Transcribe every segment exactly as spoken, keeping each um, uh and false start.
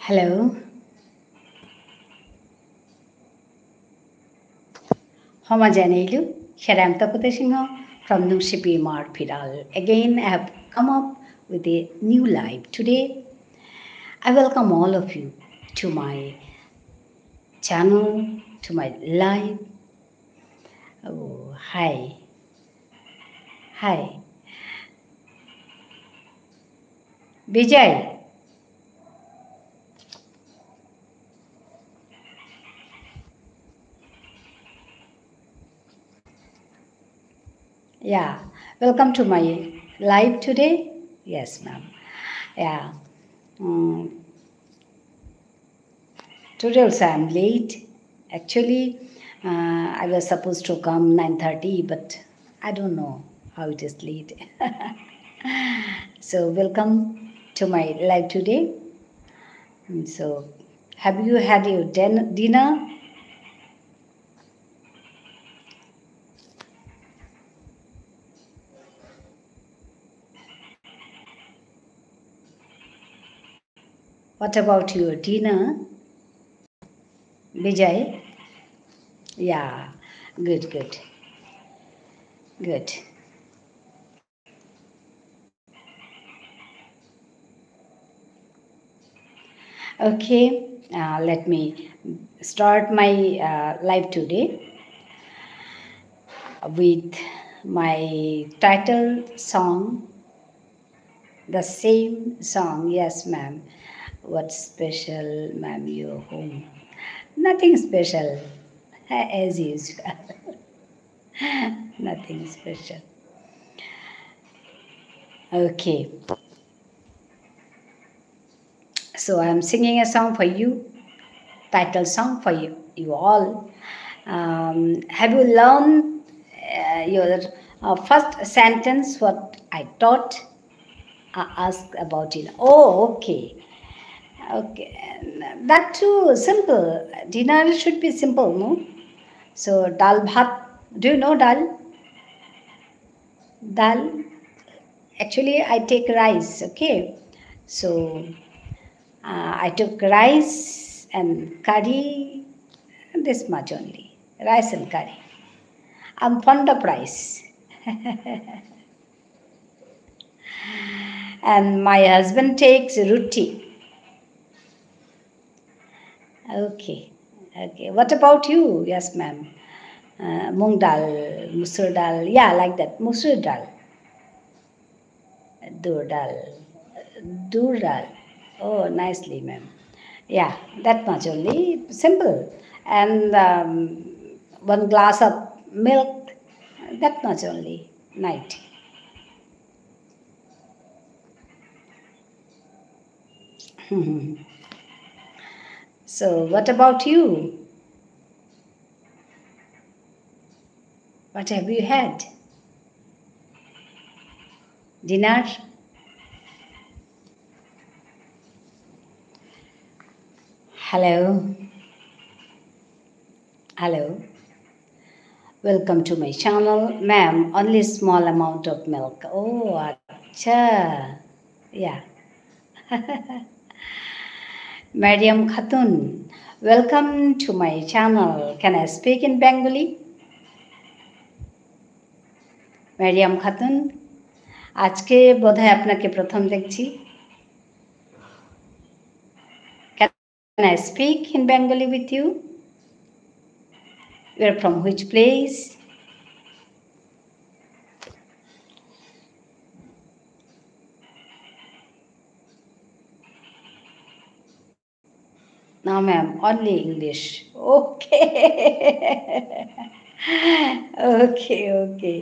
Hello. হমা জানাইলু, here I am Tapati Singha from Nungshipi Imar Phiral. Again, I have come up with a new live today. I welcome all of you to my channel, to my live. Oh, hi. Hi. Vijay. Yeah, welcome to my live today. Yes, ma'am. Yeah. Mm. Today also I'm late. Actually, uh, I was supposed to come nine thirty, but I don't know how it is late. So welcome to my live today. And so, have you had your din-, dinner? What about your dinner, Vijay? Yeah, good, good. Good. Okay, uh, let me start my, uh, live today with my title song, the same song. Yes, ma'am. What special, ma'am, your home? Nothing special, as usual. Nothing special. Okay. So I'm singing a song for you, title song for you, you all. Um, have you learned, uh, your, uh, first sentence, what I taught? I asked about it. Oh, okay. Okay. That too simple. Dinner should be simple, no? So, dal bhat. Do you know dal? Dal. Actually, I take rice, okay? So, uh, I took rice and curry, this much only. Rice and curry. I'm fond of rice. And my husband takes roti. Okay, okay. What about you? Yes, ma'am. Uh, mung dal, musur dal, yeah, like that. Musur dal. Dur dal. Dur dal. Oh, nicely, ma'am. Yeah, that much only. Simple. And, um, one glass of milk. That much only. Night. So, what about you? What have you had? Dinner? Hello? Hello? Welcome to my channel. Ma'am, only small amount of milk. Oh, আচ্ছা. Yeah. Mariam Khatun, welcome to my channel. Can I speak in Bengali? Mariam Khatun, আজকে বোধহয় আপনাকে প্রথম দেখছি। Can I speak in Bengali with you? You are from which place? No, ma'am, only English. Okay. Okay, okay.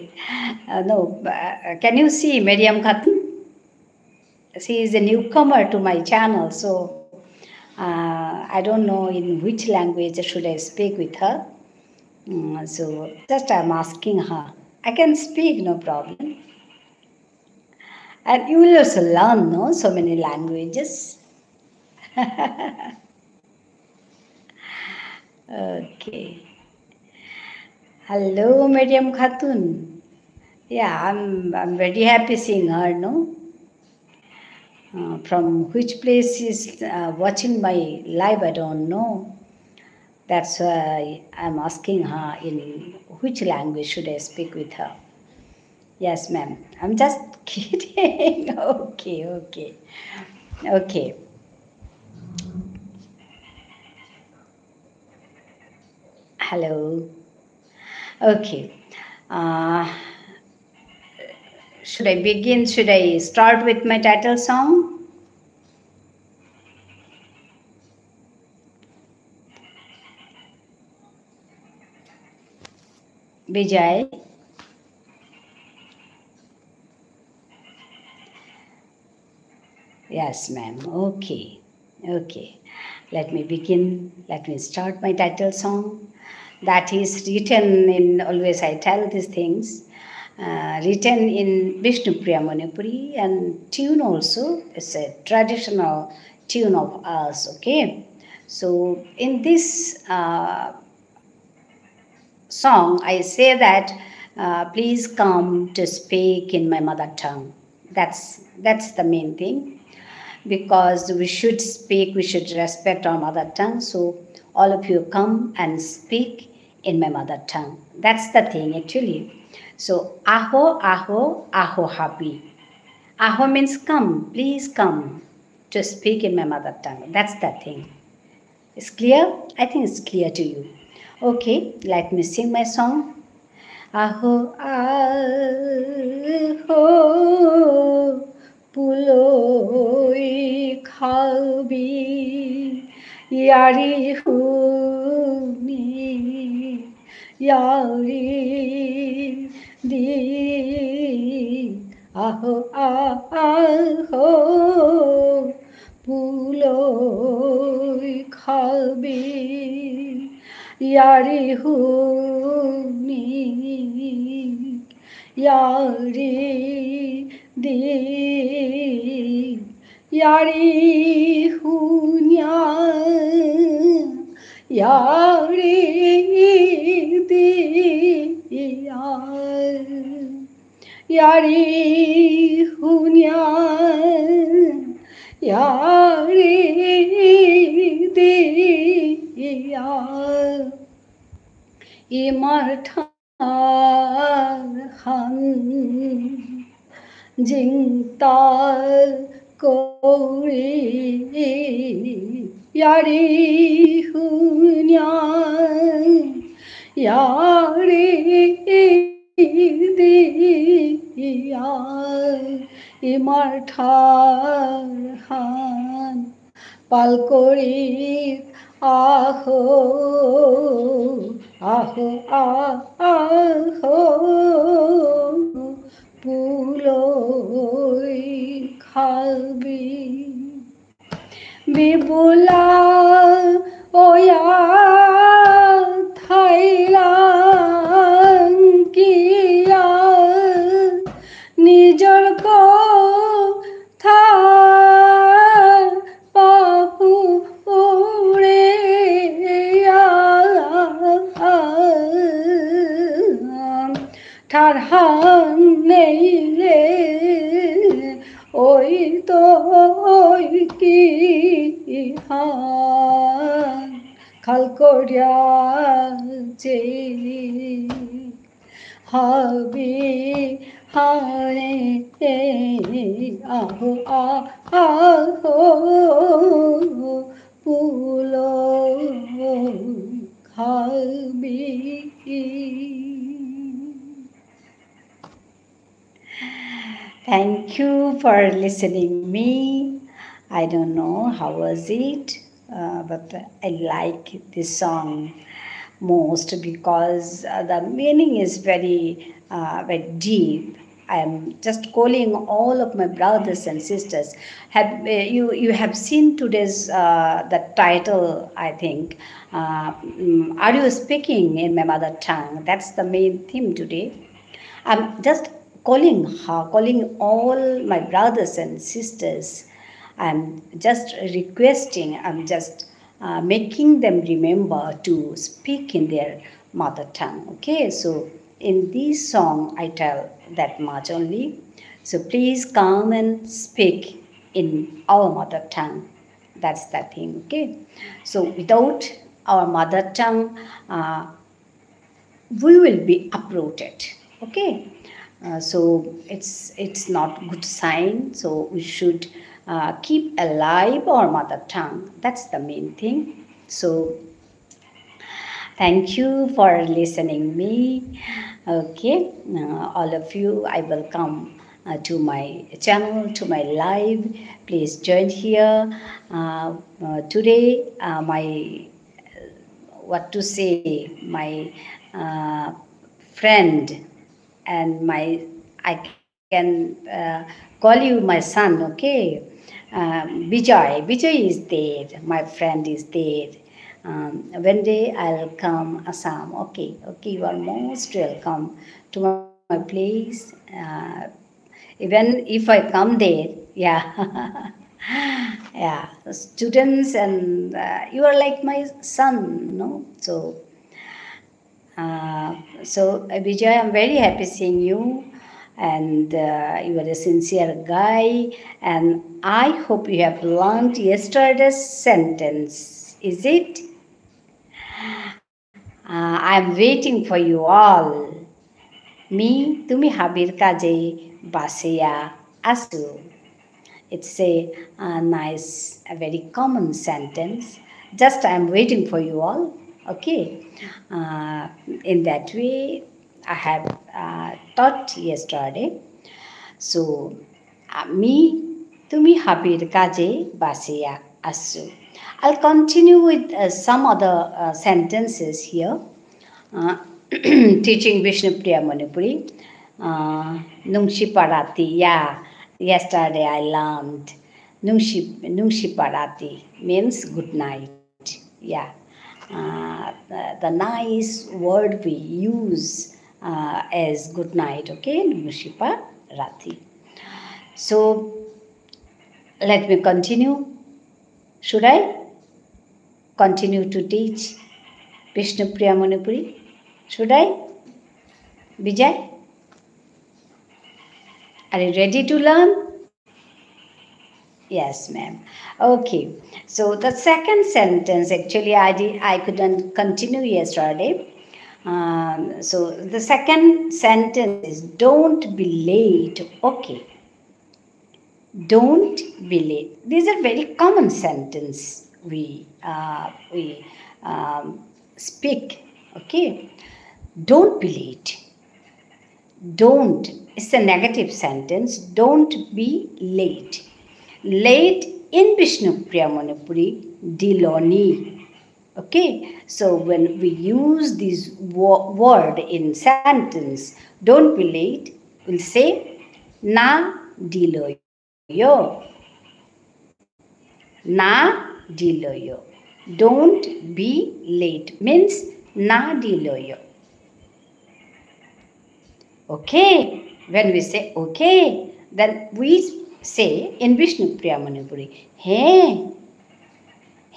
Uh, no, uh, can you see Mariam Khatun? She is a newcomer to my channel, so, uh, I don't know in which language should I speak with her. Mm, so just I'm asking her. I can speak, no problem. And you will also learn, no, so many languages. Okay. Hello, Mariam Khatun. Yeah, I'm, I'm very happy seeing her, no? Uh, from which place she's uh, watching my live, I don't know. That's why I'm asking her in which language should I speak with her. Yes, ma'am. I'm just kidding. Okay, okay. Okay. Hello. Okay. Uh, should I begin? Should I start with my title song? Vijay? Yes, ma'am. Okay. Okay. Let me begin. Let me start my title song. That is written in, always I tell these things, uh, written in Bishnupriya Manipuri and tune also. It's a traditional tune of us, okay? So in this uh, song, I say that uh, please come to speak in my mother tongue. That's that's the main thing, because we should speak, we should respect our mother tongue. So all of you come and speak in my mother tongue. That's the thing actually. So আহো, আহো, আহো হাবি. আহো means come, please come to speak in my mother tongue. That's the thing. It's clear? I think it's clear to you. Okay, let me sing my song. আহো, আহো, পুলই খাবি, য়ারি হুনি, য়ারি দি। আহো, আ-, আহো, পুলই খাবি, য়ারি হুনি, য়ারি দি, য়ারি হুনিয়া, য়ারি দিয়া। য়ারি হুনিয়া, য়ারি দিয়া, ইমার ঠারহান জিংতা করি, য়ারি হুনিয়া, য়ারি দিয়া, ইমার ঠারহান পাল করি, আহো, আহো, আ-, আহো, পুলই খাবি। বিবুলা ওয়া থাইলাং কিয়া, নিজর কথা পাহুরিয়া। ঠারহান নেইলে ওই তো ওই কি হান, খাল করিয়া যে হাবি হানে, আহো, আ-, আহো, পুলই খাবি। Thank you for listening me. I don't know how was it, uh, but I like this song most because uh, the meaning is very, uh, very deep. I am just calling all of my brothers and sisters. Have uh, you you have seen today's uh, the title? I think, uh, mm, are you speaking in my mother tongue? That's the main theme today. I'm just calling her, calling all my brothers and sisters. I'm just requesting, I'm just uh, making them remember to speak in their mother tongue. Okay, so in this song, I tell that much only. So please come and speak in our mother tongue. That's the thing, okay? So without our mother tongue, uh, we will be uprooted, okay? Uh, so it's, it's not good sign. So we should, uh, keep alive our mother tongue. That's the main thing. So thank you for listening me. Okay, uh, all of you, I welcome, uh, to my channel, to my live. Please join here. Uh, uh, today, uh, my, uh, what to say, my, uh, friend and my, I can, uh, call you my son, okay? Um, Bijoy, Bijoy is there. My friend is there. Um, one day I'll come Assam. Okay, okay, you are most welcome to my place. Uh, even if I come there, yeah. Yeah, students and, uh, you are like my son, no? So, uh, so, uh, Bijoy, I'm very happy seeing you, and, uh, you are a sincere guy, and I hope you have learned yesterday's sentence. Is it? Uh, I'm waiting for you all. Me তুমি হাবির কাজে বাসিয়া আসু. It's a, uh, nice, a very common sentence. Just, "I'm waiting for you all." Okay. Uh, in that way, I have, uh, taught yesterday. So, uh, me তুমি হাবির কাজে বাসিয়া আসু. I'll continue with, uh, some other, uh, sentences here. Uh, teaching Bishnupriya Manipuri. Uh, নুংশিপা রাতি, yeah, yesterday I learned. নুংশি-, নুংশিপা রাতি means good night. Yeah. Uh, the, the nice word we use, uh, as good night, okay? নুংশিপা রাতি. So, let me continue. Should I continue to teach Bishnupriya Manipuri? Should I? Bijoy? Are you ready to learn? Yes, ma'am. Okay. So the second sentence, actually, I did, I couldn't continue yesterday. Um, so the second sentence is, "Don't be late." Okay. "Don't be late." These are very common sentence we, uh, we, um, speak. Okay. Don't be late. Don't. It's a negative sentence. Don't be late. Late in Bishnupriya Manipuri, দিলনি. Okay, so when we use this wo-, word in sentence, "Don't be late," we'll say, না দিলয়। না দিলয়। Don't be late means না দিলয়। Okay, when we say okay, then we say in Bishnupriya Manipuri, "হ্যাঁ,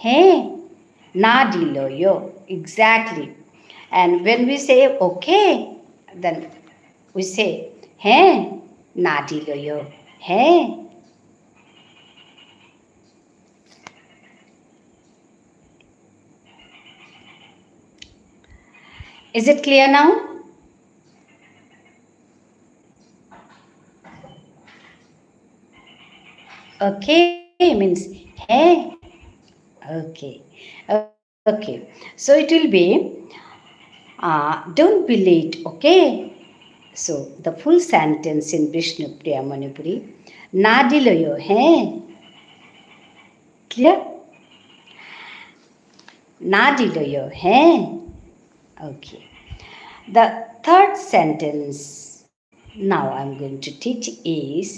হ্যাঁ, না দিলয়।" Exactly. And when we say okay, then we say, "হ্যাঁ, না দিলয়, হ্যাঁ।" Is it clear now? Okay means, "হ্যাঁ।" Okay. Okay, so it will be, uh, "Don't be late, okay?" So the full sentence in Bishnupriya Manipuri, না দিলয়, হ্যাঁ? Clear? না দিলয়, হ্যাঁ? Okay. The third sentence now I'm going to teach is,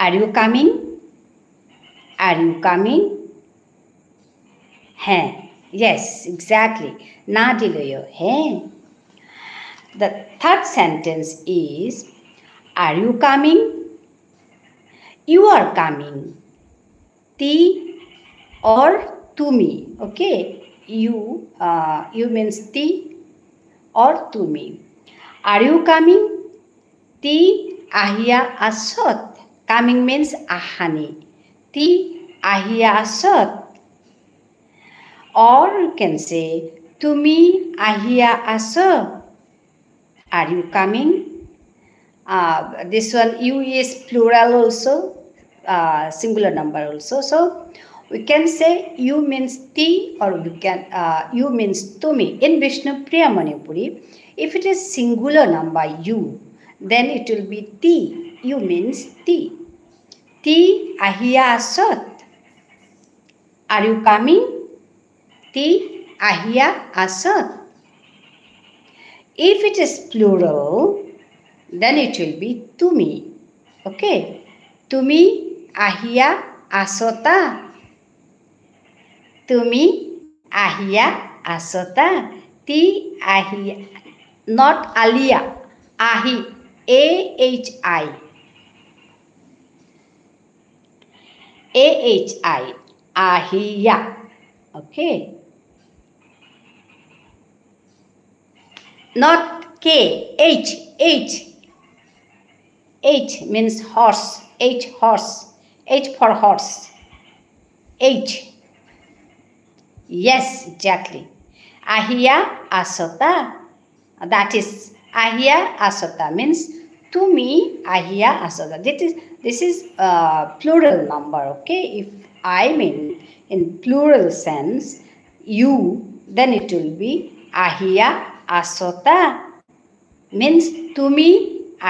"Are you coming? Are you coming?" হ্যাঁ, yes, exactly. না দিলয়, হ্যাঁ। The third sentence is, "Are you coming? You are coming." তি or তুমি, okay? You, uh, you means তি or তুমি। Are you coming? তি আহিয়া আসত। Coming means আহানি। তি আহিয়া আসত। Or you can say, তুমি আহিয়া আসো। Are you coming? Uh, this one, you is plural also, uh, singular number also. So we can say you means তি, or we can, uh, you means তুমি. In Bishnupriya Manipuri, if it is singular number you, then it will be তি. You means তি. তি আহিয়া আসত। Are you coming? তি আহিয়া আসত। If it is plural, then it will be তুমি। Okay? তুমি আহিয়া আসতা। তুমি আহিয়া আসতা। তি আহিয়া, not আলিয়া। আহি, A H I. A H I, আহিয়া. Okay. Not K, H, H. H means horse, H horse, H for horse. H. Yes, exactly. আহিয়া আসতা। That is, আহিয়া আসতা means তুমি আহিয়া আসতা। This is, this is, uh, plural number, okay? If I mean in plural sense, you, then it will be আহিয়া আসতা means তুমি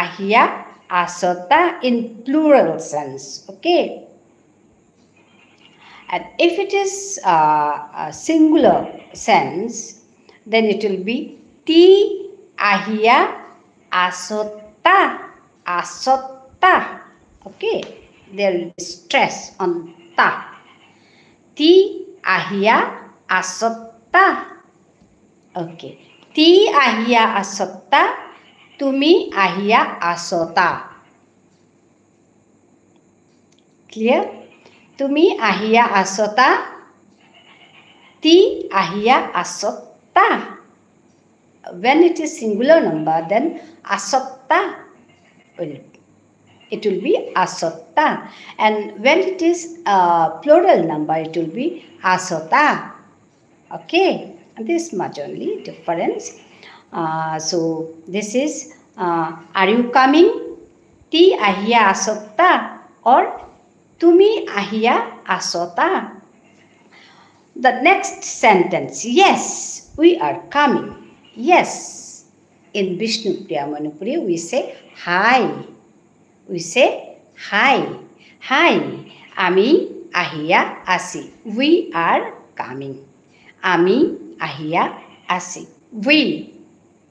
আহিয়া আসতা in plural sense, okay? And if it is, uh, a singular sense, then it will be তি আহিয়া আসতা, আসতা। Okay, there will be stress on তা। তি আহিয়া আসতা। Okay, তি আহিয়া আসতা, তুমি আহিয়া আসতা। Clear? তুমি আহিয়া আসতা, তি আহিয়া আসতা। When it is singular number, then আসতা will, it will be আসতা. And when it is, uh, plural number, it will be আসতা. Okay, this much only difference. Uh, so this is, uh, are you coming? তি আহিয়া আসতা or তুমি আহিয়া আসতা? The next sentence, yes, we are coming. Yes, in Bishnupriya Manipuri, we say hi. We say hi. Hi, আমি আহিয়া আসি। We are coming. আমি আহিয়া আসি। We,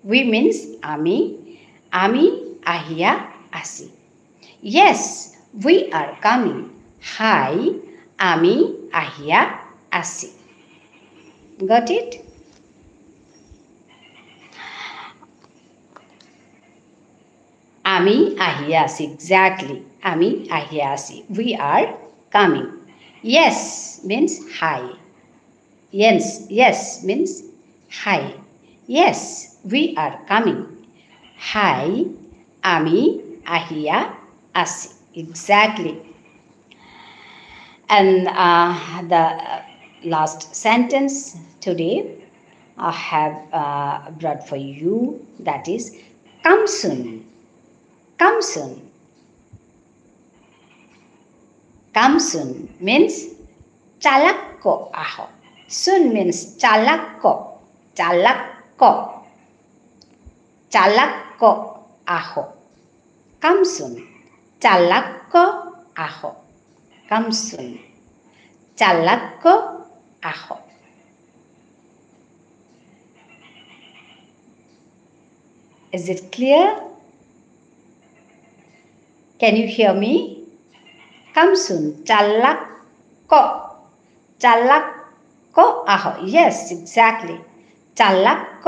we means আমি, আমি আহিয়া আসি। Yes, we are coming. Hi, আমি আহিয়া আসি। Got it? আমি আহিয়া আসি, exactly. আমি আহিয়া আসি। We are coming. Yes means hi. Yes, yes means hi. Yes, we are coming. Hi, আমি আহিয়া আসি। Exactly. And, uh, the last sentence today I have, uh, brought for you, that is, come soon. Come soon. Come soon means চালাক্ক আহ। Soon means চালাক্ক, চালাক্ক, চালাক্ক আহ। Come soon, চালাক্ক আহ। Come soon, চালাক্ক আহ। Is it clear? Can you hear me? Come soon, চালাক্ক, চালাক্ক আহ। Yes, exactly. চালাক্ক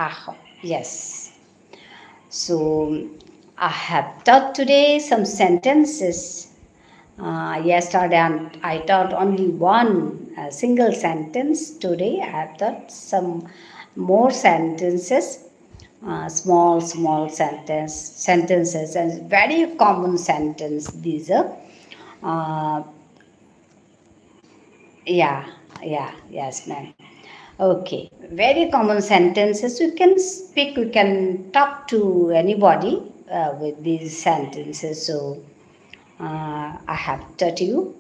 আহ। Yes. So, I have taught today some sentences. Uh, yesterday, I taught only one, uh, single sentence. Today, I have taught some more sentences, uh, small, small sentence, sentences, and very common sentence. These are, uh, Yeah, yeah, yes, ma'am. Okay, very common sentences. We can speak, we can talk to anybody uh, with these sentences. So, uh, I have taught you.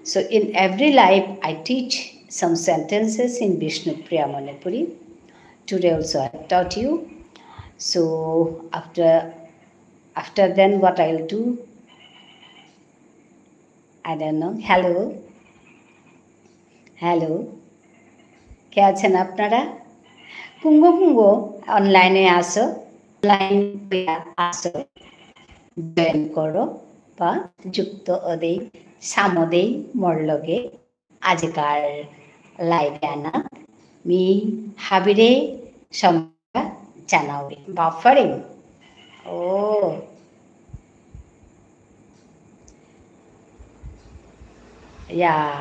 So, in every live, I teach some sentences in Bishnupriya Manipuri. Today also, I have taught you. So, after after then, what I'll do? I don't know. Hello? Hello? কে আছেন আপনারা? কুঙ্গ কুঙ্গ online-এ আসো, online-এ আসো, join করো বা যুক্ত অদেই, সামদেই, মোর লগে, আজিকার live-এ আনা, মি হাবিরে সম- জানাও। Buffering. Oh. Yeah.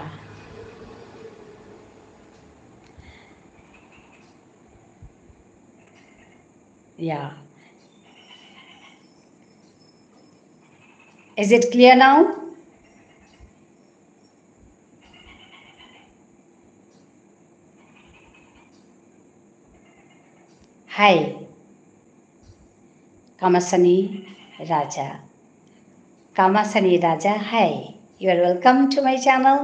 Yeah. Is it clear now? Hi, Kamasani Raja. Kamasani Raja, hi. You are welcome to my channel.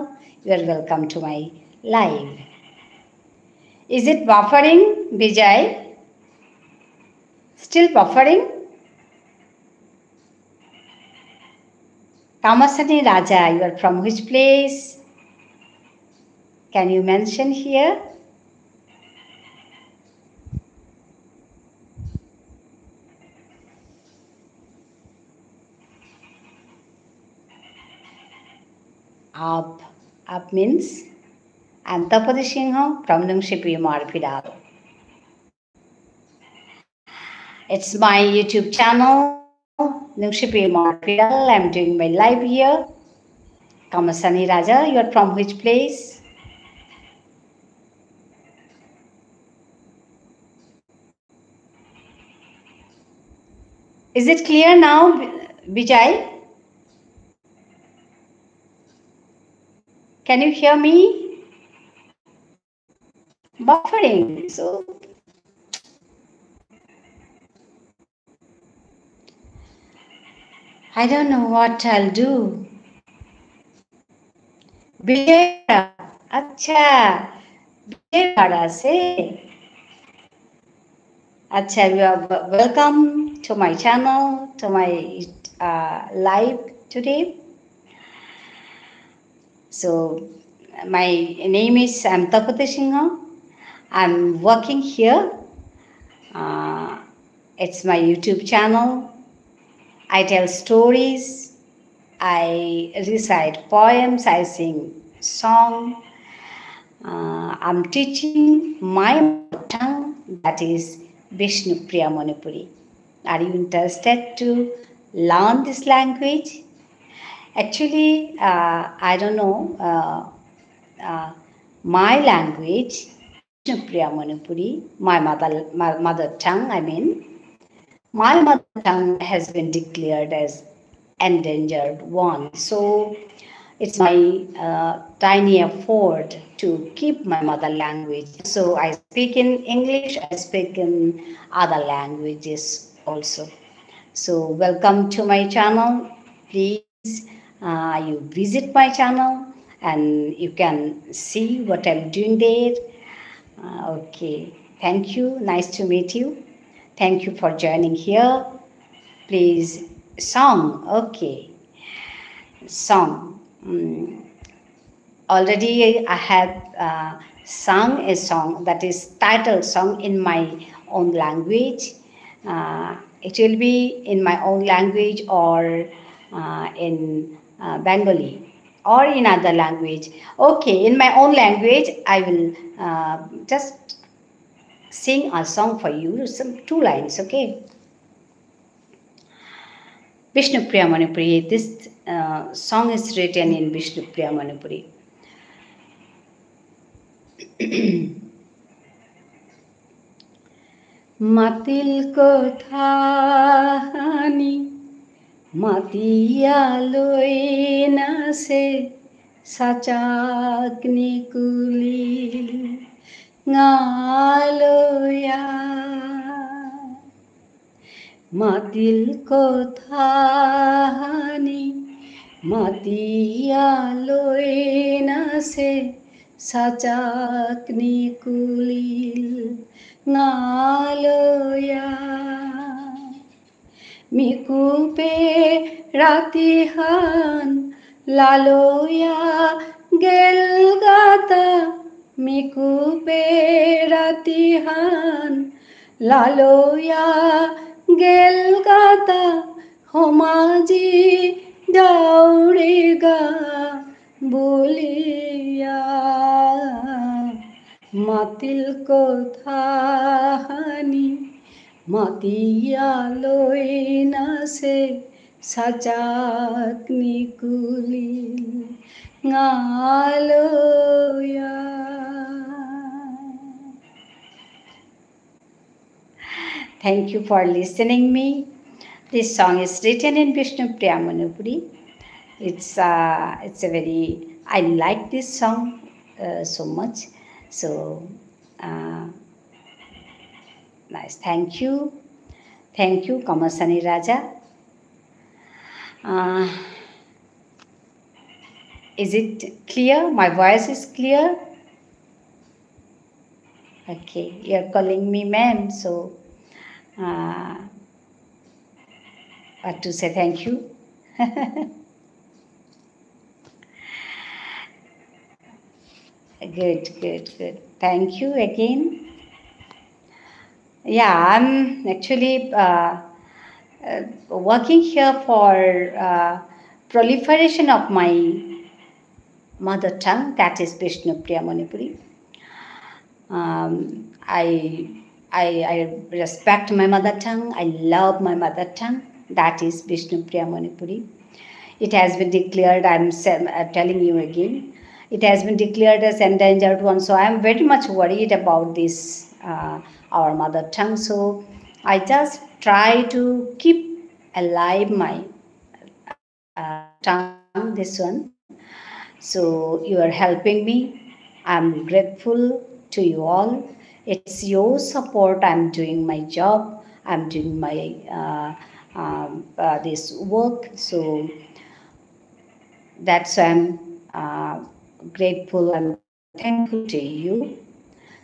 You are welcome to my live. Is it buffering, Vijay? Still buffering? Kamasani Raja, you are from which place? Can you mention here? Up. Up means? I'm Tapati Singha from Nungshipi Marpidal. It's my YouTube channel, Nungshipi Marpidal. I'm doing my live here. Kamasani Raja, you're from which place? Is it clear now, Vijay? Can you hear me? Buffering. So I don't know what I'll do. বিজয়, আচ্ছা, বিজয় পাড়া সে। আচ্ছা, you are w-, welcome to my channel, to my uh, live today. So, my name is, I'm Tapati Singha. I'm working here. Uh, it's my YouTube channel. I tell stories. I recite poems. I sing song. Uh, I'm teaching my mother tongue, that is Bishnupriya Manipuri. Are you interested to learn this language? Actually, uh, I don't know. Uh, uh, my language, Bishnupriya Manipuri, my mother, my mother tongue, I mean, my mother tongue has been declared as endangered one. So it's my uh, tiny effort to keep my mother language. So I speak in English, I speak in other languages also. So welcome to my channel. Please, uh, you visit my channel and you can see what I'm doing there. Uh, okay, thank you. Nice to meet you. Thank you for joining here. Please, song. Okay. Song. Mm. Already I have uh, sung a song, that is title song, in my own language. Uh, it will be in my own language or uh, in uh, Bengali or in other language. Okay, in my own language, I will uh, just sing a song for you, some two lines, okay? Bishnupriya Manipuri. This uh, song is written in Bishnupriya Manipuri. মাতিল কথাহানি মাতিয়া লই নাচে, সাচাক নিকুলিল ঙালয়া। মাতিল কথাহানি মাতিয়া লইনাসে সাচাক নিকুলিল ঙালয়া। মিকুপে রাতিহান লালয়া গেলগাতা, মিকুপে রাতিহান লালয়া গেলগাতা, হমাজি ডাউরেগা বুলিয়া। মাতিল কথাহানি মাতিয়া লইনাসে সাচাক নিকুলিল ঙালয়া। Thank you for listening me. This song is written in Bishnupriya Manipuri. It's, uh, it's a very, I like this song, uh, so much. So, uh, nice. Thank you. Thank you, Kamasani Raja. Uh, is it clear? My voice is clear? Okay, you're calling me ma'am, so, uh, but to say thank you. Good, good, good. Thank you again. Yeah, I'm actually, uh, uh, working here for, uh, proliferation of my mother tongue, that is Bishnupriya Manipuri. Um, I, I, I respect my mother tongue. I love my mother tongue. That is Bishnupriya Manipuri. It has been declared, I'm sa-, uh, telling you again, it has been declared as endangered one. So I'm very much worried about this, uh, our mother tongue. So I just try to keep alive my, uh, tongue, this one. So you are helping me. I'm grateful to you all. It's your support I'm doing my job. I'm doing my, uh, um, uh, this work. So that's why I'm, uh, grateful and thankful to you.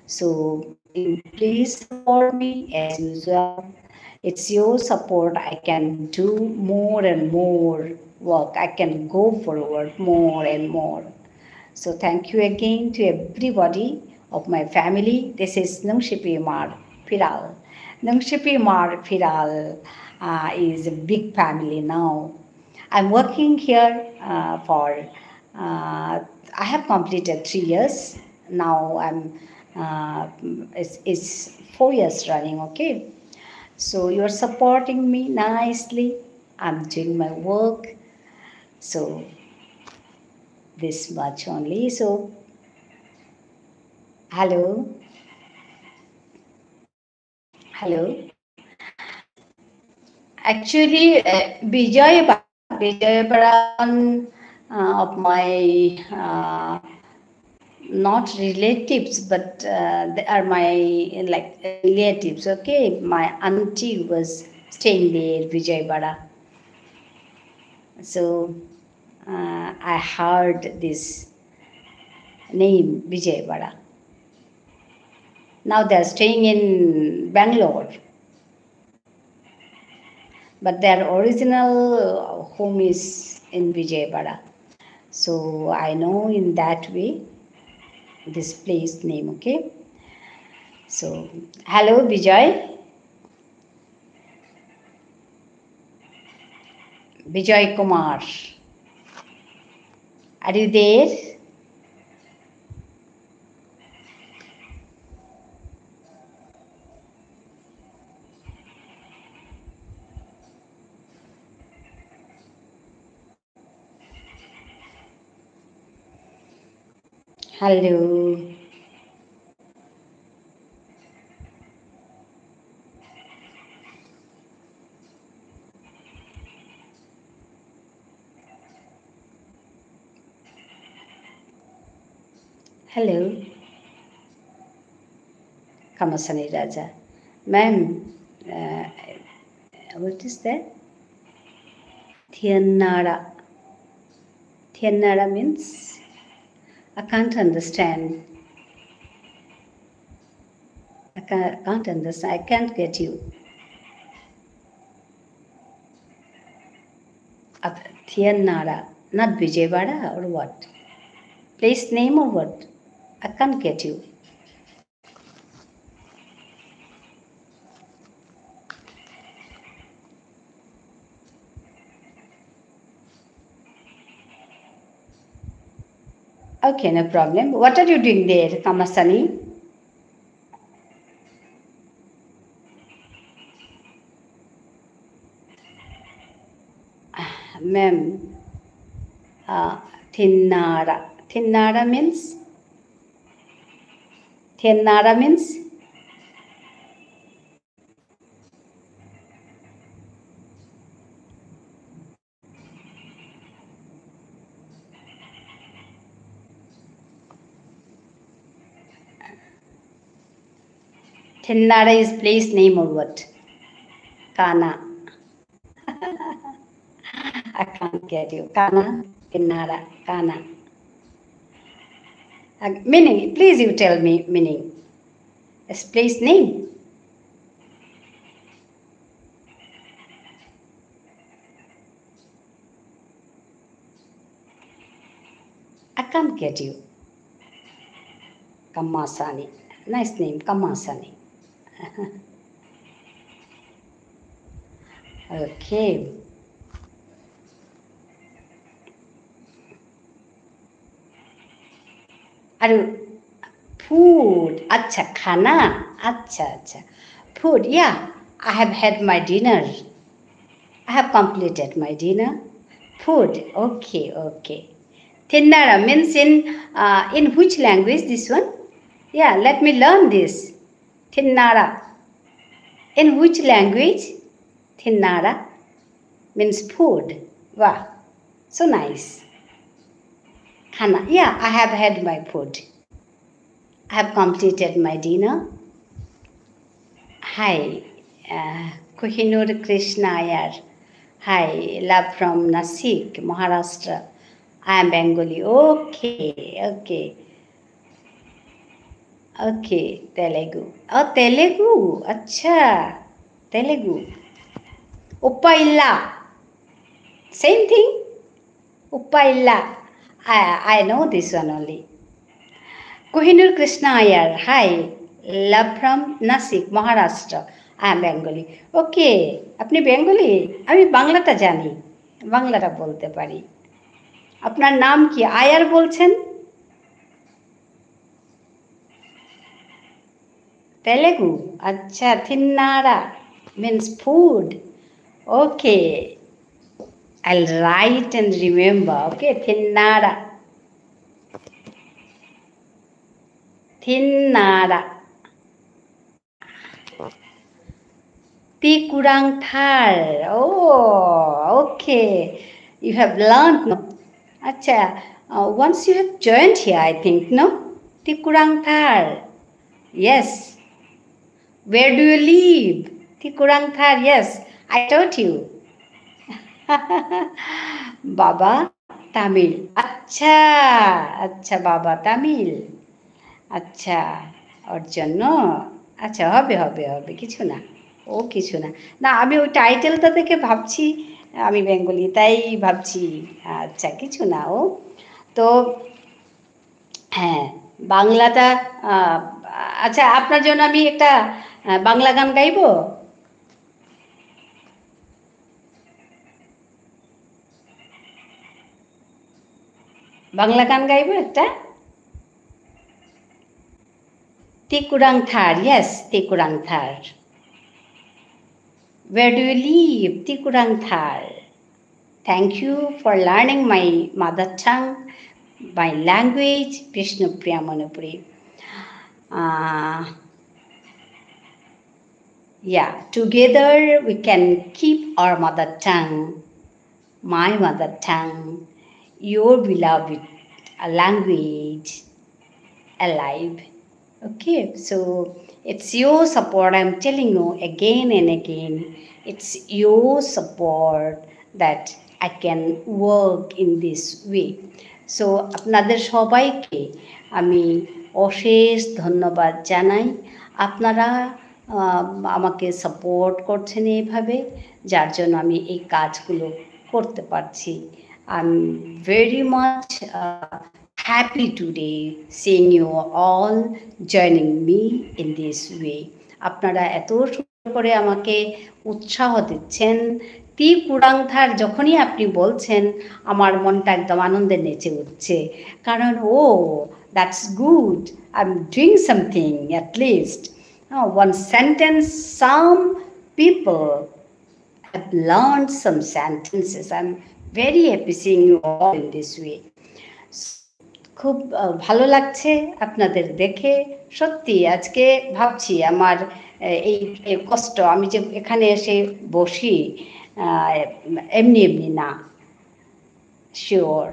So please support me as usual. It's your support I can do more and more work. I can go forward more and more. So thank you again to everybody of my family. This is Nungshipi Mar Phiral. Nungshipi Mar Phiral, uh, is a big family now. I'm working here, uh, for, uh, I have completed three years. Now I'm, uh, it's, it's four years running, okay? So you're supporting me nicely. I'm doing my work. So this much only. So, hello. Hello. Actually, uh, Bijoy Ba-, Bijoy Bara, uh, of my, uh, not relatives, but, uh, they are my, like, relatives, okay? My auntie was staying there, Bijoy Bara. So, uh, I heard this name, Bijoy Bara. Now they are staying in Bangalore. But their original home is in Vijayawada. So I know in that way this place name, okay? So, hello, Bijoy. Bijoy Kumar. Are you there? Hello. Hello. Kamasani Raja. Ma'am, uh, what is that? Thiennara. Thiennara means, I can't understand. I ca-, can't understand. I can't get you. At-, Thiennara, not Vijayawada or what? Place name or what? I can't get you. Okay, no problem. What are you doing there, Kamasani? Ah, ma'am, uh, thiennara. Thiennara means? Thiennara means? Thiennara is place name or what? Kana. I can't get you. Kana, thiennara, kana. Uh, meaning, please you tell me meaning. It's place name. I can't get you. Kamasani. Nice name, Kamasani. Okay. Aru, food. আচ্ছা, খানা। আচ্ছা, আচ্ছা। Food, yeah. I have had my dinner. I have completed my dinner. Food. Okay, okay. Thiennara means in, uh, in which language this one? Yeah, let me learn this. Thiennara. In which language? Thiennara means food. Wow. So nice. খানা. Yeah, I have had my food. I have completed my dinner. Hi, uh, Kohinoor Krishna Iyer. Hi, love from Nasik, Maharashtra. I am Bengali. Okay, okay. Okay, Telugu. Oh, Telugu. Acha. Telugu. Uppa illa. Same thing. Uppa illa. I, I know this one only. Kohinoor Krishna Iyer, hi. Love from Nasik, Maharashtra. I am Bengali. Okay, আপনি বেঙ্গলি? আমি বাংলাটা জানি, বাংলাটা বলতে পারি। আপনার নাম কি? আয়ার বলছেন? Telugu. আচ্ছা, thiennara means food. Okay. I'll write and remember. Okay, thiennara. Thiennara. Ti kurang thar. Oh, okay. You have learned, no? আচ্ছা, uh, once you have joined here, I think, no? Ti kurang thar. Yes. Where do you live? Ti kurang thar. Yes, I taught you. বাবা তামিল। আচ্ছা, আচ্ছা, বাবা তামিল। আচ্ছা, ওর জন্য। আচ্ছা, হবে, হবে, হবে, কিছু না। ও কিছু না। না, আমি ওই টাইটেলটা দেখে ভাবছি, আমি বেঙ্গলি, তাই ভাবছি। আচ্ছা, কিছু না ও। তো, হ্যাঁ, বাংলাটা, আহ, আচ্ছা, আপনার জন্য আমি একটা, আহ, বাংলা গান গাইবো। বাংলা গান গাইবো একটা। Ti kurang thar, yes, ti kurang thar. Where do you live? Ti kurang thar. Thank you for learning my mother tongue, my language, Bishnupriya Manipuri. Uh, yeah, together we can keep our mother tongue, my mother tongue, your beloved, uh, language. alive. Okay, so it's your support, I'm telling you again and again, it's your support that I can work in this way. So আপনাদের সবাইকে আমি অশেষ ধন্যবাদ জানাই। আপনারা, আহ, আমাকে সাপোর্ট করছেন এইভাবে, যার জন্য আমি এই কাজগুলো করতে পারছি। I'm very much, uh, happy today seeing you all joining me in this way. আপনারা এত সুন্দর করে আমাকে উৎসাহ দিচ্ছেন। তি কুরাং থার যখনই আপনি বলছেন, আমার মনটা একদম আনন্দে নেচে উঠছে। কারণ, "Oh, that's good. I'm doing something at least." Uh, one sentence, some people have learned some sentences. I'm very happy seeing you all in this way. খুব, আহ, ভালো লাগছে আপনাদের দেখে। সত্যি আজকে ভাবছি আমার, আহ, এই, এই কষ্ট, আমি যে এখানে এসে বসি, আহ, এমনি এমনি না। শিওর।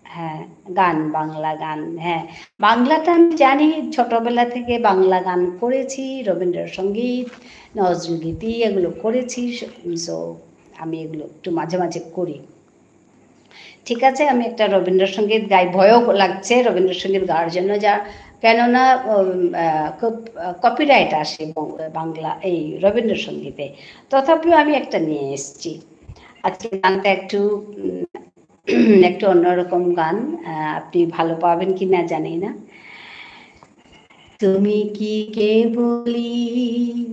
হ্যাঁ, গান, বাংলা গান, হ্যাঁ। বাংলাটা আমি জানি, ছোটবেলা থেকে বাংলা গান করেছি, রবীন্দ্রসঙ্গীত, নজরুলগীতি এগুলো করেছি। স-, so আমি এগুলো একটু মাঝে মাঝে করি। ঠিক আছে, আমি একটা রবীন্দ্রসঙ্গীত গাই, ভয়ও লাগছে রবীন্দ্রসঙ্গীত গাওয়ার জন্য, যা, কেননা, উম, আহ, কপ-, আহ, কপিরাইট আসে বং-, বাংলা, এই রবীন্দ্রসঙ্গীতে। তথাপিও আমি একটা নিয়ে এসেছি। আজকে গানটা একটু, উম, একটু অন্যরকম গান, আহ, আপনি ভালো পাবেন কি না জানি না। তুমি কি কেবলই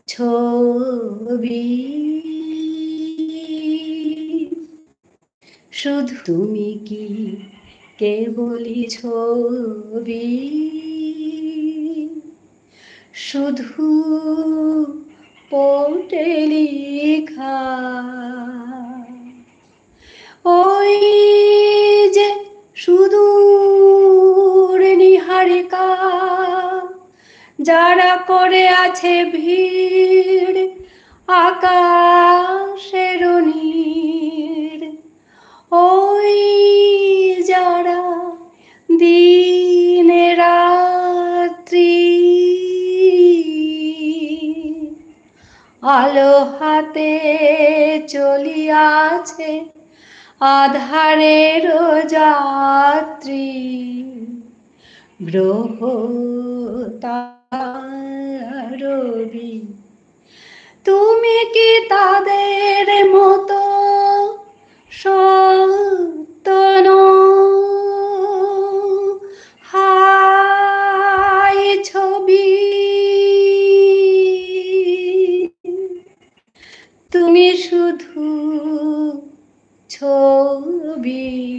ছবি, শুধু তুমি কি কেবলই ছবি, শুধু পটে লিখা। ওই যে সুদূর নিহারিকা, যারা করে আছে ভিড় আকাশের নীড়, ওই যারা দিনে রাত্রি আলো হাতে চলিয়াছে আধারের যাত্রী, গ্রহ তারা রবি। তুমি কি তাদের মতো সত্য নও? হায় ছবি, তুমি শুধু ছবি,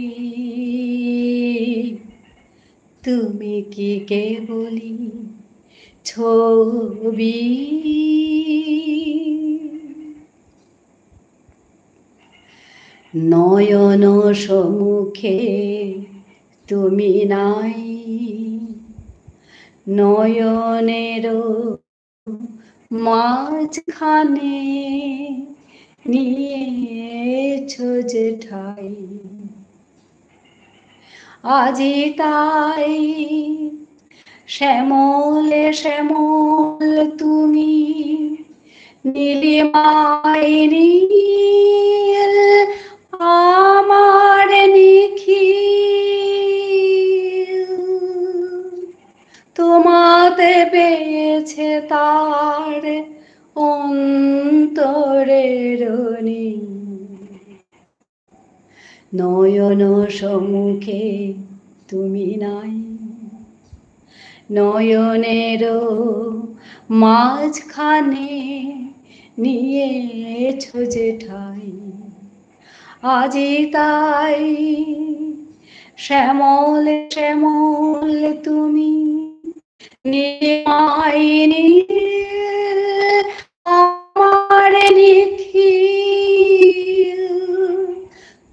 তুমি কি কেবলই ছবি? নয়ন সম্মুখে তুমি নাই, নয়নের মাঝখানে নিয়েছ যে ঠাই। আজি তাই শ্যামলে শ্যামল তুমি, নীলিমায় নীল আমার নিখিল। তোমাতে পেয়েছে তার অন্তরের নীল। নয়ন সম্মুখে তুমি নাই, নয়নের মাঝখানে নিয়েছ যে ঠাই। আজি তাই শ্যামল শ্যামল তুমি, নীলিমায় নীল আমার নিখিল।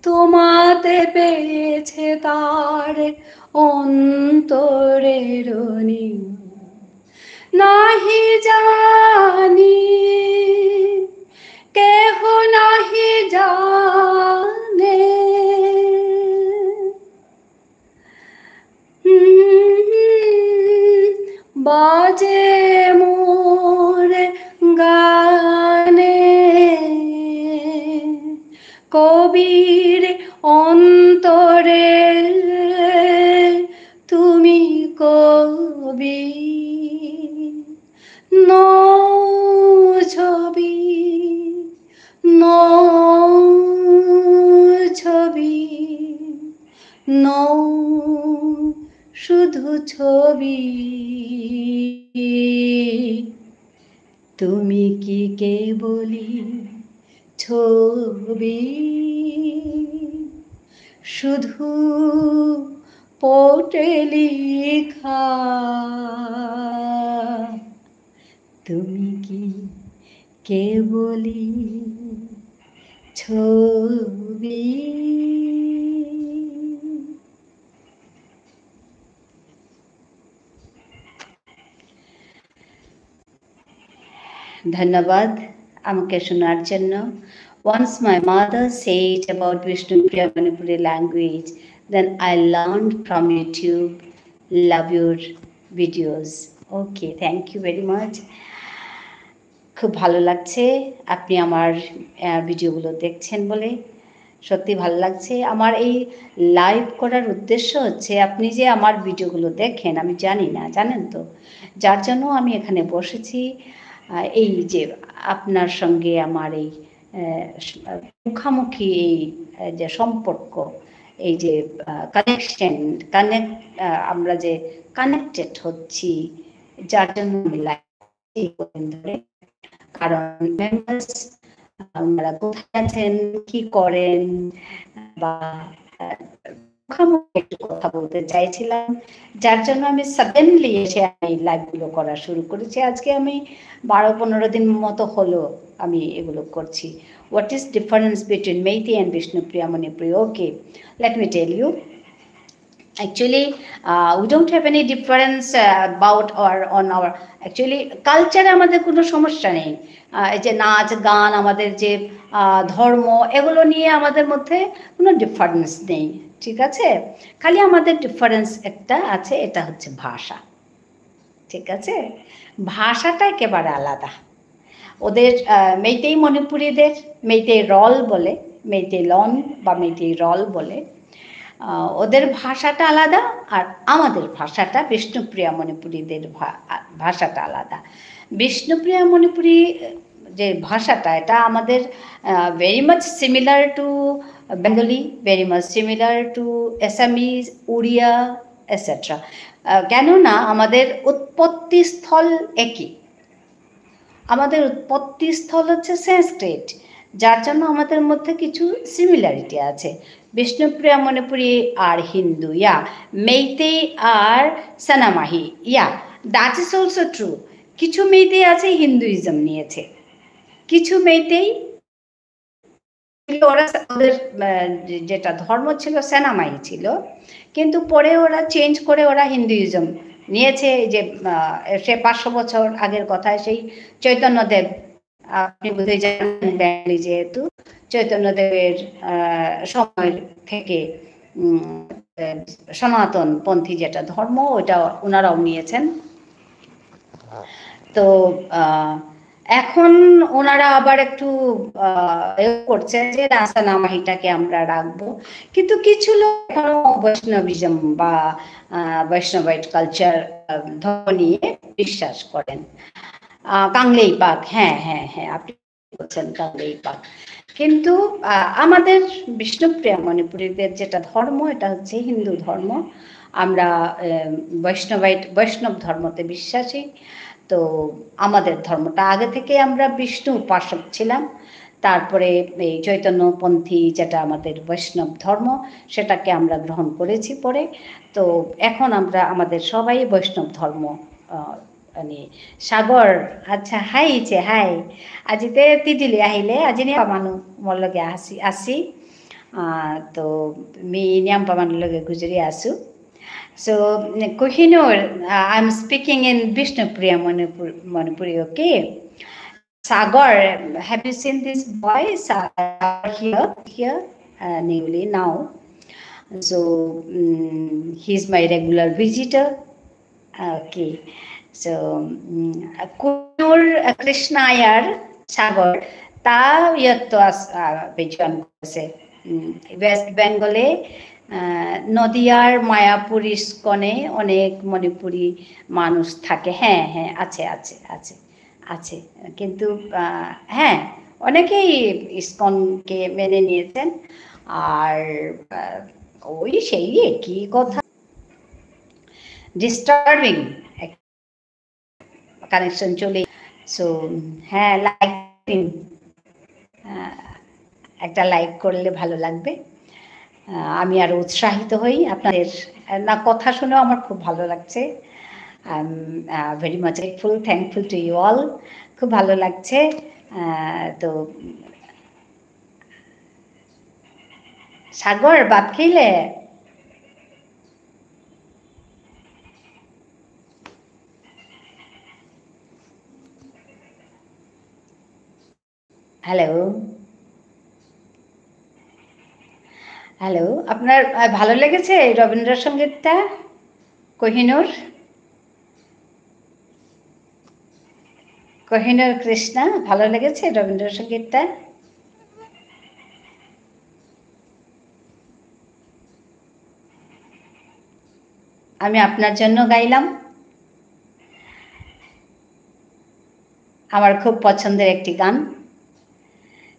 তোমাতে পেয়েছে তার অন্তরের নীল। নাহি জানি, কেহ নাহি জানে। অন্তরে তুমি কবি, ন ছবি, ন ছবি, ন শুধু ছবি। তুমি কি কেবলই ছবি, শুধু পটে লিখা? তুমি কি কেবলই ছবি? ধন্যবাদ আমাকে শোনার জন্য। Once my mother said about Bishnupriya Manipuri language, then I learned from YouTube. Love your videos. Okay, thank you very much. খুব ভালো লাগছে আপনি আমার, আহ, ভিডিওগুলো দেখছেন বলে। সত্যি ভালো লাগছে। আমার এই লাইভ করার উদ্দেশ্য হচ্ছে আপনি যে আমার ভিডিওগুলো দেখেন, আমি জানি না, জানেন তো? যার জন্য আমি এখানে বসেছি, আহ, এই যে আপনার সঙ্গে আমার এই, আহ, মুখামুখি এই, আহ, যে সম্পর্ক, এই যে, আহ, কানেকশন, কানেক্ট, আহ, আমরা যে কানেক্টেড হচ্ছি, যার জন্য আমি লাইভ এই কদিন ধরে। কারণ মেম্বার্স, আহ, ওনারা কোথায় আছেন, কি করেন, বা, আহ, মুখামুখি একটু কথা বলতে চাইছিলাম, যার জন্য আমি সাডেনলি এসে আমি লাইভগুলো করা শুরু করেছি। আজকে আমি বারো পনেরো দিন মতো হলো আমি এগুলো করছি। What is difference between Meitei and Bishnupriya Manipuri? Okay, let me tell you. Actually, uh, we don't have any difference, uh, about or on our, actually, কালচারে আমাদের কোনো সমস্যা নেই। আহ, এই যে নাচ, গান, আমাদের যে, আহ, ধর্ম, এগুলো নিয়ে আমাদের মধ্যে কোনো ডিফারেন্স নেই, ঠিক আছে? খালি আমাদের ডিফারেন্স একটা আছে, এটা হচ্ছে ভাষা, ঠিক আছে? ভাষাটা একেবারে আলাদা। ওদের, আহ, মেইতেই মণিপুরীদের মেইতেই রল বলে, মেইতেই লন বা মেইতেই রল বলে। আহ, ওদের ভাষাটা আলাদা, আর আমাদের ভাষাটা, বিষ্ণুপ্রিয়া মণিপুরীদের ভা-, আ, ভাষাটা আলাদা। বিষ্ণুপ্রিয়া মণিপুরী যে ভাষাটা, এটা আমাদের, আহ, very much similar to Bengali, very much similar to Assamese, উড়িয়া, এটসেট্রা। আহ, কেননা আমাদের উৎপত্তিস্থল একই। আমাদের উৎপত্তিস্থল হচ্ছে সংস্কৃত, যার জন্য আমাদের মধ্যে কিছু সিমিলারিটি আছে। বিষ্ণুপ্রিয়া মণিপুরী আর হিন্দু, ইয়া, মেইতেই আর সেনামাহি, ইয়া, that is also true। কিছু মেইতেই আছে হিন্দুইজম নিয়েছে, কিছু মেইতেই ওরা সে-, ওদের, আহ, যে-, যেটা ধর্ম ছিল সেনামাহি ছিল, কিন্তু পরে ওরা চেঞ্জ করে ওরা হিন্দুইজম নিয়েছে। এই যে, আহ, সে পাঁচশো বছর আগের কথা, সেই চৈতন্যদেব, আপনি বোধহয় জানেন, বেঙ্গলি যেহেতু, চৈতন্যদেবের, আহ, সময় থেকে, উম, আহ, সনাতন পন্থী যেটা ধর্ম, ওটা ওনারাও নিয়েছেন। তো, আহ, এখন ওনারা আবার একটু, আহ, এ করছেন যে না, সেনামাহিটাকে আমরা রাখবো। কিন্তু কিছু লোক এখনো বৈষ্ণবিজম বা, আহ, বৈষ্ণবাইট কালচার, আহ, ধর্ম নিয়ে বিশ্বাস করেন। আহ, কাংলেইপাক, হ্যাঁ, হ্যাঁ, হ্যাঁ, আপনি বলছেন কাংলেইপাক। কিন্তু, আহ, আমাদের বিষ্ণুপ্রিয়া মণিপুরীদের যেটা ধর্ম, এটা হচ্ছে হিন্দু ধর্ম। আমরা, আহ, বৈষ্ণবাইট, বৈষ্ণব ধর্মতে বিশ্বাসী। তো আমাদের ধর্মটা আগে থেকে আমরা বিষ্ণু উপাসক ছিলাম। তারপরে এই চৈতন্যপন্থী যেটা আমাদের বৈষ্ণব ধর্ম, সেটাকে আমরা গ্রহণ করেছি পরে। তো এখন আমরা আমাদের সবাই বৈষ্ণব ধর্ম, আহ, মানে, সাগর, আচ্ছা, হাই ইচে, হাই। আজি তে তিদিলি আহিলে, আজি নিয়াম্পা মানু মোর লগে আসি, আসি। আহ, তো মি নিয়াম্পা মানু লগে গুজরি আসু। So, Kohinoor, uh, I'm speaking in Bishnupriya Manipur-, Manipuri, okay? Sagar, have you seen this boy? Sagar here, here, uh, newly now. So, mm, he's my regular visitor. Okay. So, mm, Kohinoor, uh, Krishnayar Sagar, তা ইয়ত্ত আস-, আহ, বিজয়ন করেছে। উম, ওয়েস্ট বেঙ্গলে, আহ, নদিয়ার মায়াপুর ইস্কনে অনেক মণিপুরি মানুষ থাকে। হ্যাঁ, হ্যাঁ, আছে, আছে, আছে, আছে। কিন্তু, আহ, হ্যাঁ, অনেকেই ইস্কনকে মেনে নিয়েছেন। আর, আহ, ওই সেই একই কথা। Disturbing connection চলে। So, হ্যাঁ, like দিন। আহ, একটা like করলে ভালো লাগবে। আহ, আমি আরো উৎসাহিত হই আপনাদের, আহ, না, কথা শুনেও আমার খুব ভালো লাগছে। I'm, uh, very much grateful, thankful to you all। খুব ভালো লাগছে। আহ, তো, সাগর, ভাত খেলে? হ্যালো? হ্যালো, আপনার, আহ, ভালো লেগেছে এই রবীন্দ্রসঙ্গীতটা? কোহিনূর? কোহিনূর কৃষ্ণা, ভালো লেগেছে রবীন্দ্রসঙ্গীতটা? আমি আপনার জন্য গাইলাম। আমার খুব পছন্দের একটি গান।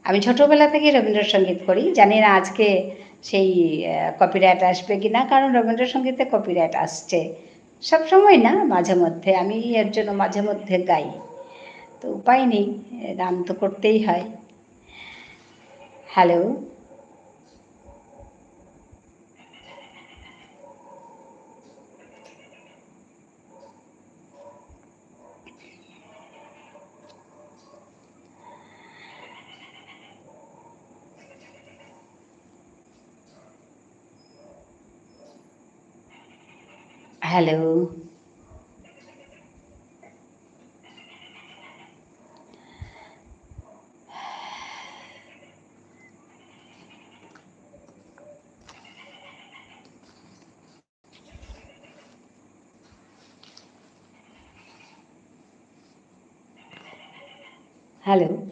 আমি ছোটবেলা থেকেই রবীন্দ্রসঙ্গীত করি। জানি না আজকে সেই, আহ, copyright আসবে কিনা, কারণ রবীন্দ্রসঙ্গীতে copyright আসছে। সব সময় না, মাঝে মধ্যে। আমি এর জন্য মাঝে মধ্যে গাই। তো উপায় নেই, গান তো করতেই হয়। হ্যালো? হ্যালো? হ্যালো।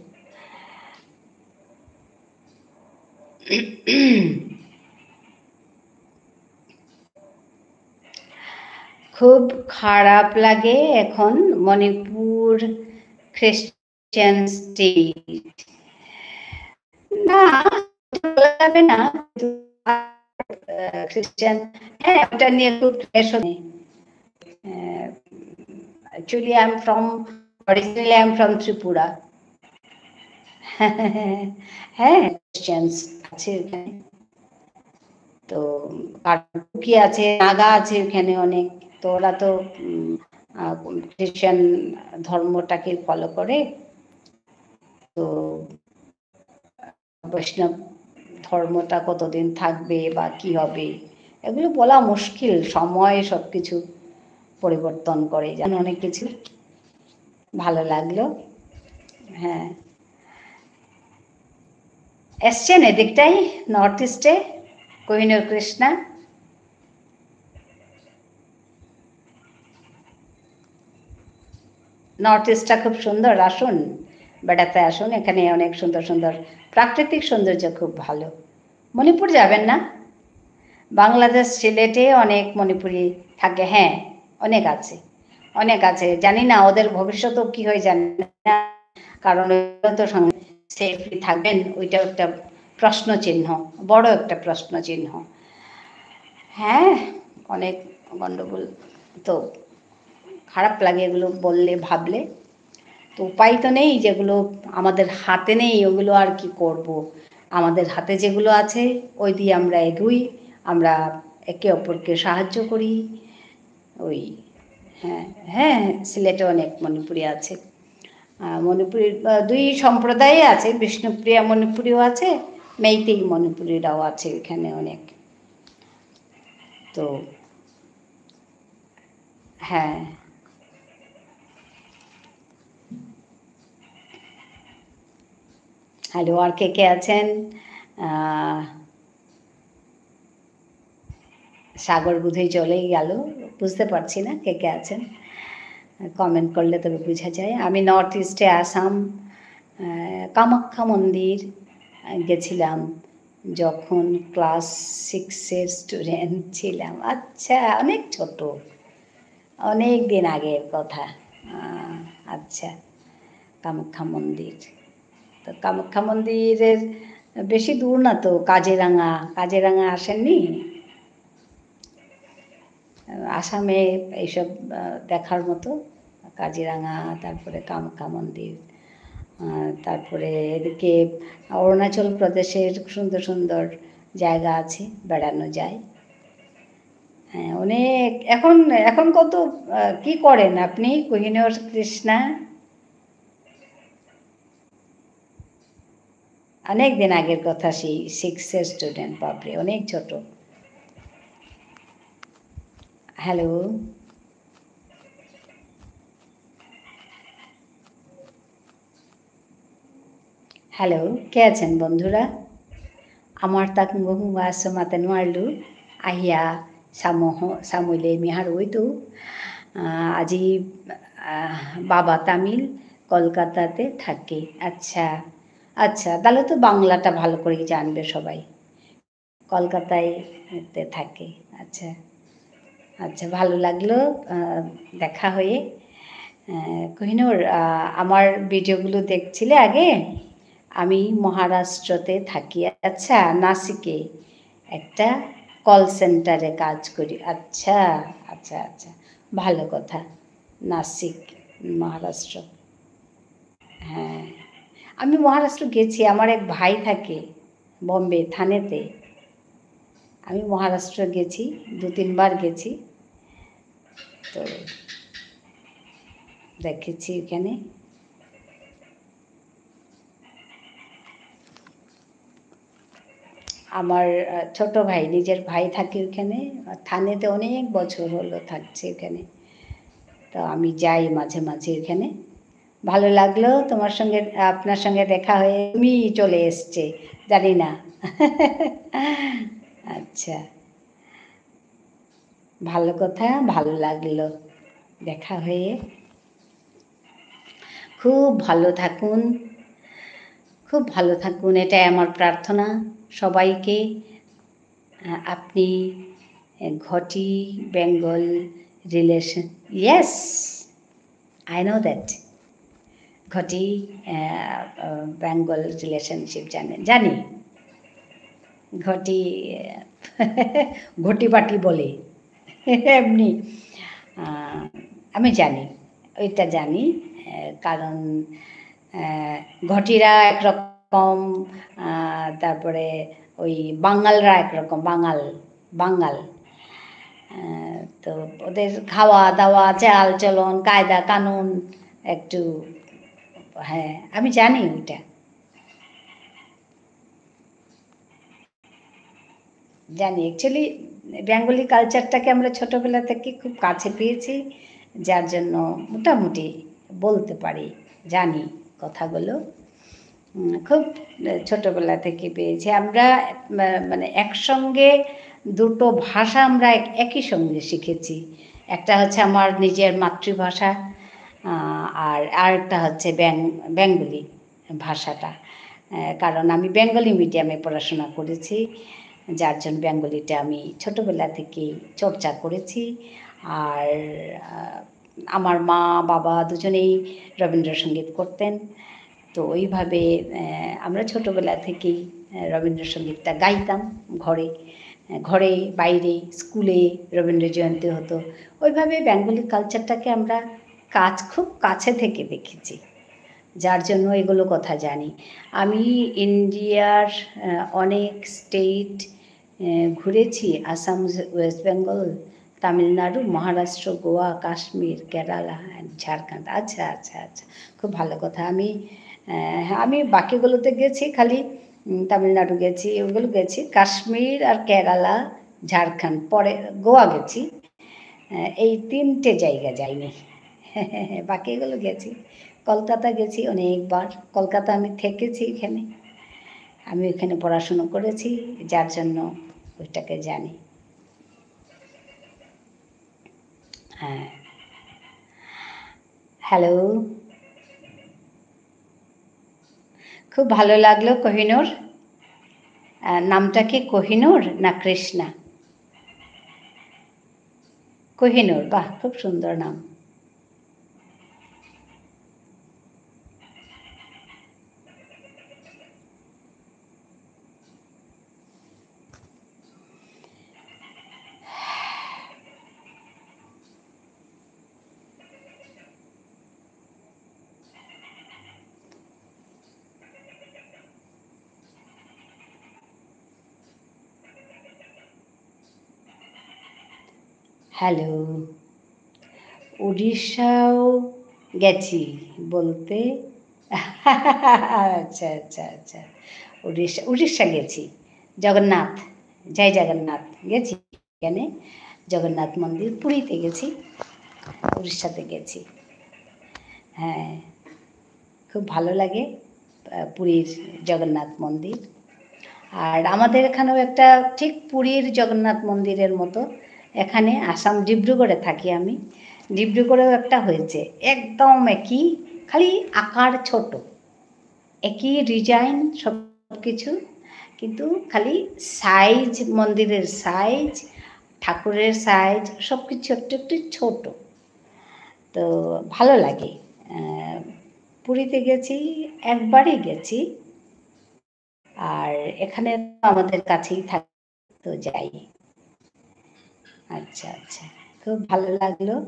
খুব খারাপ লাগে এখন মণিপুর খ্রিস্টান স্টেট। না, বলা যাবে না, কিন্তু, আহ, খ্রিস্টান, হ্যাঁ, ওটা নিয়ে খুব ক্লেশ নেই। আহ, actually, I am from, originally I am from Tripura। হ্যাঁ, ক্রিশ্চিয়ানস আছে ওখানে। তো, কারণ কুকি আছে, নাগা আছে ওখানে অনেক। তো, ওরা তো, উম, আহ, খ্রিস্টান ধর্মটাকে ফলো করে। তো, বৈষ্ণব ধর্মটা কতদিন থাকবে বা কি হবে, এগুলো বলা মুশকিল। সময় সবকিছু পরিবর্তন করে, জানো, অনেক কিছু। ভালো লাগলো। হ্যাঁ। এসছেন এদিকটাই, নর্থ ইস্টে, কোহিনূর কৃষ্ণা? নর্থ ইস্টটা খুব সুন্দর, আসুন, বেড়াতে আসুন, এখানে অনেক সুন্দর সুন্দর প্রাকৃতিক সৌন্দর্য খুব ভালো। মণিপুর যাবেন না? বাংলাদেশ, সিলেটে অনেক মণিপুরি থাকে, হ্যাঁ, অনেক আছে, অনেক আছে। জানি না ওদের ভবিষ্যৎ কি হয়, জানি না, কারণ ওরা তো সং-, সেফলি থাকবেন, ওইটা একটা প্রশ্ন চিহ্ন, বড় একটা প্রশ্ন চিহ্ন। হ্যাঁ, অনেক গন্ডগোল, তো খারাপ লাগে এগুলো বললে, ভাবলে। তো উপায় তো নেই, যেগুলো আমাদের হাতে নেই, ওগুলো আর কি করব। আমাদের হাতে যেগুলো আছে, ওই দিয়ে আমরা এগোই, আমরা একে অপরকে সাহায্য করি। ওই, হ্যাঁ, হ্যাঁ, সিলেটে অনেক মণিপুরি আছে। আহ, মণিপুরি, আহ, দুই সম্প্রদায় আছে, বিষ্ণুপ্রিয়া মণিপুরিও আছে, মেইতেই মণিপুরিরাও আছে ওইখানে অনেক। তো, হ্যাঁ। হ্যালো, আর কে কে আছেন? আহ, সাগর বোধহয় চলেই গেল, বুঝতে পারছি না কে কে আছেন। কমেন্ট করলে তবে বোঝা যায়। আমি নর্থ ইস্টে আসাম, আহ, কামাখ্যা মন্দির, আহ, গেছিলাম। যখন ক্লাস সিক্সের স্টুডেন্ট ছিলাম। আচ্ছা, অনেক ছোট। অনেক দিন আগের কথা। আহ, আচ্ছা। কামাখ্যা মন্দির। তো কামাখ্যা মন্দিরের বেশি দূর না তো, কাজিরাঙা। কাজিরাঙা আসেননি? আসামে এইসব, আহ, দেখার মতো। কাজিরাঙা, তারপরে কামাখ্যা মন্দির, আহ, তারপরে এদিকে অরুণাচল প্রদেশের সুন্দর সুন্দর জায়গা আছে, বেড়ানো যায়। হ্যাঁ, অনেক, এখন, এখন কত, আহ, কি করেন আপনি, কোহিনূর কৃষ্ণা? অনেক দিন আগের কথা, সেই সিক্সের স্টুডেন্ট, বাপরে, অনেক ছোট। হ্যালো? হ্যালো, কে আছেন বন্ধুরা? আমার তাক হুঙ্গো হুঙ্গো আসো মাতে নোয়ারলু, আহিয়া সামহ-, সামইলে মিহার ওইতু, আহ, আজি, আহ, বাবা তামিল, কলকাতাতে থাকে। আচ্ছা, আচ্ছা, তাহলে তো বাংলাটা ভালো করেই জানবে সবাই। কলকাতায় তে থাকে। আচ্ছা, আচ্ছা, ভালো লাগলো, আহ, দেখা হয়ে। আহ, কোহিনূর, আহ, আমার ভিডিওগুলো দেখছিলে আগে? আমি মহারাষ্ট্রতে থাকি। আচ্ছা, নাসিকে একটা কল সেন্টারে কাজ করি। আচ্ছা, আচ্ছা, আচ্ছা, ভালো কথা। নাসিক, মহারাষ্ট্র। হ্যাঁ, আমি মহারাষ্ট্র গেছি, আমার এক ভাই থাকে বোম্বে, থানেতে। আমি মহারাষ্ট্র গেছি, দু তিনবার গেছি। তো দেখেছি ওখানে। আমার, আহ, ছোট ভাই, নিজের ভাই থাকে ওখানে, থানেতে অনেক বছর হলো থাকছে ওখানে। তো আমি যাই মাঝে মাঝে ওখানে। ভালো লাগলো তোমার সঙ্গে, আপনার সঙ্গে দেখা হয়ে। তুমি চলে এসছে, জানি না। আচ্ছা, ভালো কথা, ভালো লাগলো দেখা হয়ে। খুব ভালো থাকুন, খুব ভালো থাকুন, এটাই আমার প্রার্থনা সবাইকে। আহ, আপনি, আহ, ঘটি Bengal relation, yes, I know that. ঘটি, আহ, আহ, বেঙ্গল রিলেশনশিপ জানেন, জানি। ঘটি, আহ, ঘটি বাটি বলে। এমনি, আহ, আমি জানি, ওইটা জানি, আহ, কারণ, আহ, ঘটিরা একরকম, আহ, তারপরে ওই বাঙালরা একরকম, বাঙাল, বাঙাল। আহ, তো ওদের খাওয়া দাওয়া, চাল চলন, কায়দা কানুন একটু, হ্যাঁ, আমি জানি ওইটা। জানি, actually, বেঙ্গলি কালচারটাকে আমরা ছোটবেলা থেকে খুব কাছে পেয়েছি, যার জন্য মোটামুটি বলতে পারি, জানি কথাগুলো। উম, খুব ছোটবেলা থেকে পেয়েছি। আমরা, মা-, মানে, একসঙ্গে দুটো ভাষা আমরা এক-, একই সঙ্গে শিখেছি। একটা হচ্ছে আমার নিজের মাতৃভাষা, আহ, আর আরেকটা হচ্ছে বেং-, বেঙ্গলি ভাষাটা। আহ, কারণ আমি বেঙ্গলি মিডিয়ামে পড়াশোনা করেছি, যার জন্য বেঙ্গলিটা আমি ছোটবেলা থেকেই চর্চা করেছি। আর, আহ, আমার মা, বাবা দুজনেই রবীন্দ্রসঙ্গীত করতেন। তো ওইভাবে, আহ, আমরা ছোটবেলা থেকেই, আহ, রবীন্দ্রসঙ্গীতটা গাইতাম ঘরে, আহ, ঘরে, বাইরে, স্কুলে রবীন্দ্র জয়ন্তী হতো। ওইভাবে বেঙ্গলি কালচারটাকে আমরা কাছ-, খুব কাছে থেকে দেখেছি, যার জন্য এগুলো কথা জানি। আমি ইন্ডিয়ার, আহ, অনেক স্টেট, আহ, ঘুরেছি, আসাম, ওয়েস্ট বেঙ্গল, তামিলনাড়ু, মহারাষ্ট্র, গোয়া, কাশ্মীর, কেরালা and ঝাড়খণ্ড। আচ্ছা, আচ্ছা, আচ্ছা, খুব ভালো কথা। আমি, আহ, হ্যাঁ, আমি বাকিগুলোতে গেছি, খালি, উম, তামিলনাড়ু গেছি, ওগুলো গেছি, কাশ্মীর আর কেরালা, ঝাড়খণ্ড, পরে গোয়া গেছি। আহ, এই তিনটে জায়গা যাইনি। বাকিগুলো গেছি। কলকাতা গেছি অনেকবার। কলকাতা আমি থেকেছি এখানে। আমি ওখানে পড়াশোনা করেছি, যার জন্য ওইটাকে জানি। হ্যাঁ। হ্যালো। খুব ভালো লাগলো কোহিনূর। আহ, নামটা কি কোহিনূর না কৃষ্ণা? কোহিনূর, বাহ, খুব সুন্দর নাম। হ্যালো। উড়িষ্যাও গেছি বলতে, আচ্ছা, আচ্ছা, আচ্ছা। উড়িষ্যা, উড়িষ্যা গেছি। জগন্নাথ, জয় জগন্নাথ। গেছি এখানে জগন্নাথ মন্দির, পুরীতে গেছি, উড়িষ্যাতে গেছি। হ্যাঁ, খুব ভালো লাগে, আহ, পুরীর জগন্নাথ মন্দির। আর আমাদের এখানেও একটা ঠিক পুরীর জগন্নাথ মন্দিরের মতো, এখানে আসাম ডিব্রুগড়ে থাকি আমি, ডিব্রুগড়েও একটা হয়েছে, একদম একই, খালি আকার ছোট, একই ডিজাইন সব কিছু, কিন্তু খালি সাইজ, মন্দিরের সাইজ, ঠাকুরের সাইজ, সব কিছু একটু একটু ছোট। তো ভালো লাগে। আহ, পুরীতে গেছি, একবারই গেছি। আর এখানে তো আমাদের কাছেই থাকে, তো যাই। আচ্ছা, আচ্ছা, খুব ভালো লাগলো।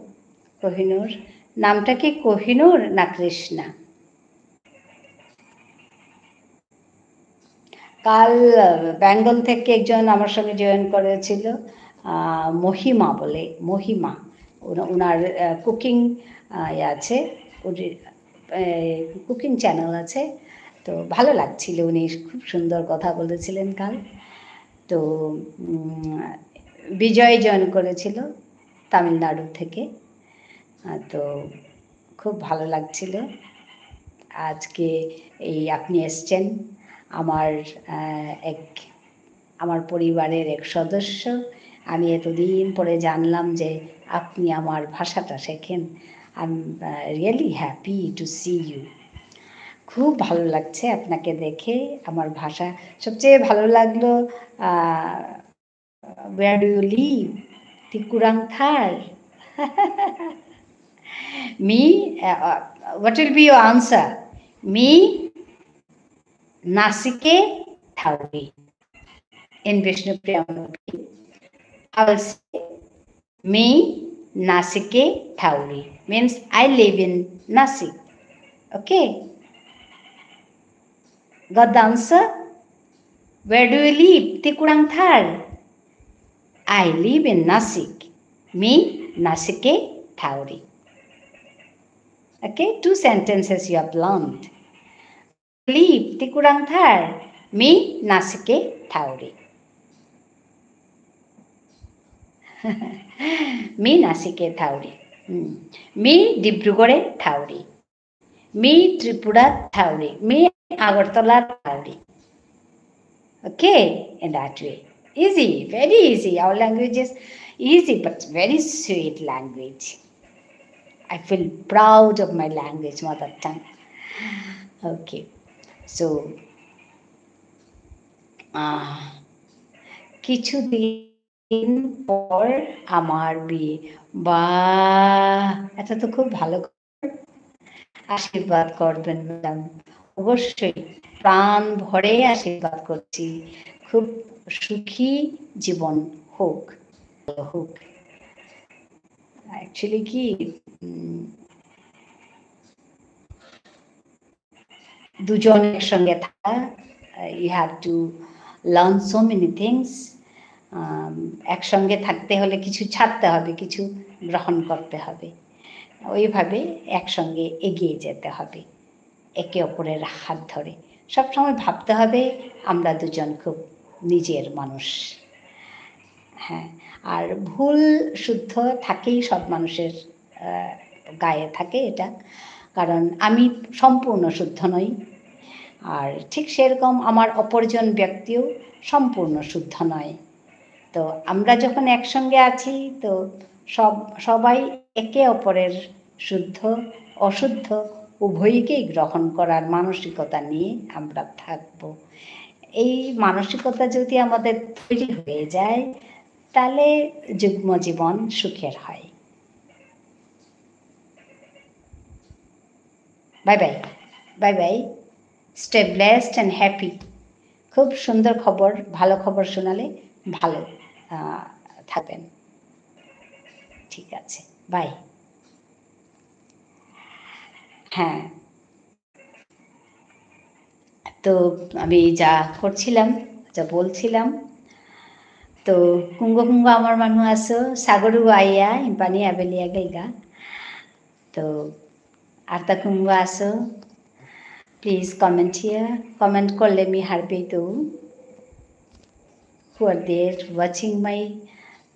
কোহিনূর, নামটা কি কোহিনূর না কৃষ্ণা? কাল, আহ, বেঙ্গল থেকে একজন আমার সঙ্গে জয়েন করেছিল, আহ, মহিমা বলে, মহিমা। ওনা-, ওনার, আহ, কুকিং, আহ, ইয়ে আছে, ওর, আহ, কুকিং চ্যানেল আছে। তো ভালো লাগছিল, উনি খুব সুন্দর কথা বলেছিলেন কাল। তো, উম, বিজয় জয়েন করেছিল তামিলনাড়ু থেকে। আহ, তো খুব ভালো লাগছিল। আজকে এই আপনি এসছেন, আমার, আহ, এক, আমার পরিবারের এক সদস্য। আমি এতদিন পরে জানলাম যে আপনি আমার ভাষাটা শেখেন। I'm, uh, really happy to see you. খুব ভালো লাগছে আপনাকে দেখে। আমার ভাষা সবচেয়ে ভালো লাগলো, আহ, Where do you live? তি কুরাং থার? মি, আহ, আহ, what will be your answer? Me নাসিকে থাউরি। In Bishnupriya Moorthy, I will say, me নাসিকে থাউরি। Means, I live in Nasik. Okay? Got the answer? Where do you live? তি কুরাং থার? I live in Nasik. Me নাসিকে থাউরি। Okay, two sentences you have learned. Live, তি কুরাং থার? মি নাসিকে থাউরি। মি নাসিকে থাউরি। হুম। মি ডিব্রুগড়ে থাউরি। মি ত্রিপুরা থাউরি। মি আগরতলা থাউরি। Okay, in that way. Easy, very easy. Our language is easy, but very sweet language. I feel proud of my language, mother tongue. Okay, so, আহ, কিছুদিন পর আমার বিয়ে। বাহ, এটা তো খুব ভালো খবর। আশীর্বাদ করবেন, ম্যাডাম। অবশ্যই, প্রাণ ভরে আশীর্বাদ করছি। খুব সুখী জীবন হোক, ভালো হোক। Actually কি, উম, দুজন একসঙ্গে থাকা, uh, you have to learn so many things. আম, একসঙ্গে থাকতে হলে কিছু ছাড়তে হবে, কিছু গ্রহণ করতে হবে। ওইভাবে একসঙ্গে এগিয়ে যেতে হবে, একে অপরের হাত ধরে। সবসময় ভাবতে হবে, আমরা দুজন খুব নিজের মানুষ। হ্যাঁ, আর ভুল শুদ্ধ থাকেই সব মানুষের, আহ, গায়ে থাকে এটা, কারণ আমি সম্পূর্ণ শুদ্ধ নই, আর ঠিক সেরকম আমার অপরজন ব্যক্তিও সম্পূর্ণ শুদ্ধ নয়। তো আমরা যখন একসঙ্গে আছি, তো সব, সবাই একে অপরের শুদ্ধ, অশুদ্ধ উভয়কেই গ্রহণ করার মানসিকতা নিয়ে আমরা থাকব। এই মানসিকতা যদি আমাদের তৈরি হয়ে যায়, তাহলে যুগ্ম জীবন সুখের হয়। Bye bye. Bye bye. Stay blessed and happy. খুব সুন্দর খবর, ভালো খবর শোনালে ভালো, আহ, থাকবেন। ঠিক আছে, bye. হ্যাঁ। তো আমি যা করছিলাম, যা বলছিলাম, তো কুঙগ কুঙগ আমার মানু আসো, সাগরু আইয়া, ইম্পানি আবেলিয়া গেলগা। তো আরতা কুঙগ আসো, please comment here, comment করলে মি হারপেইতৌ। Who are there watching my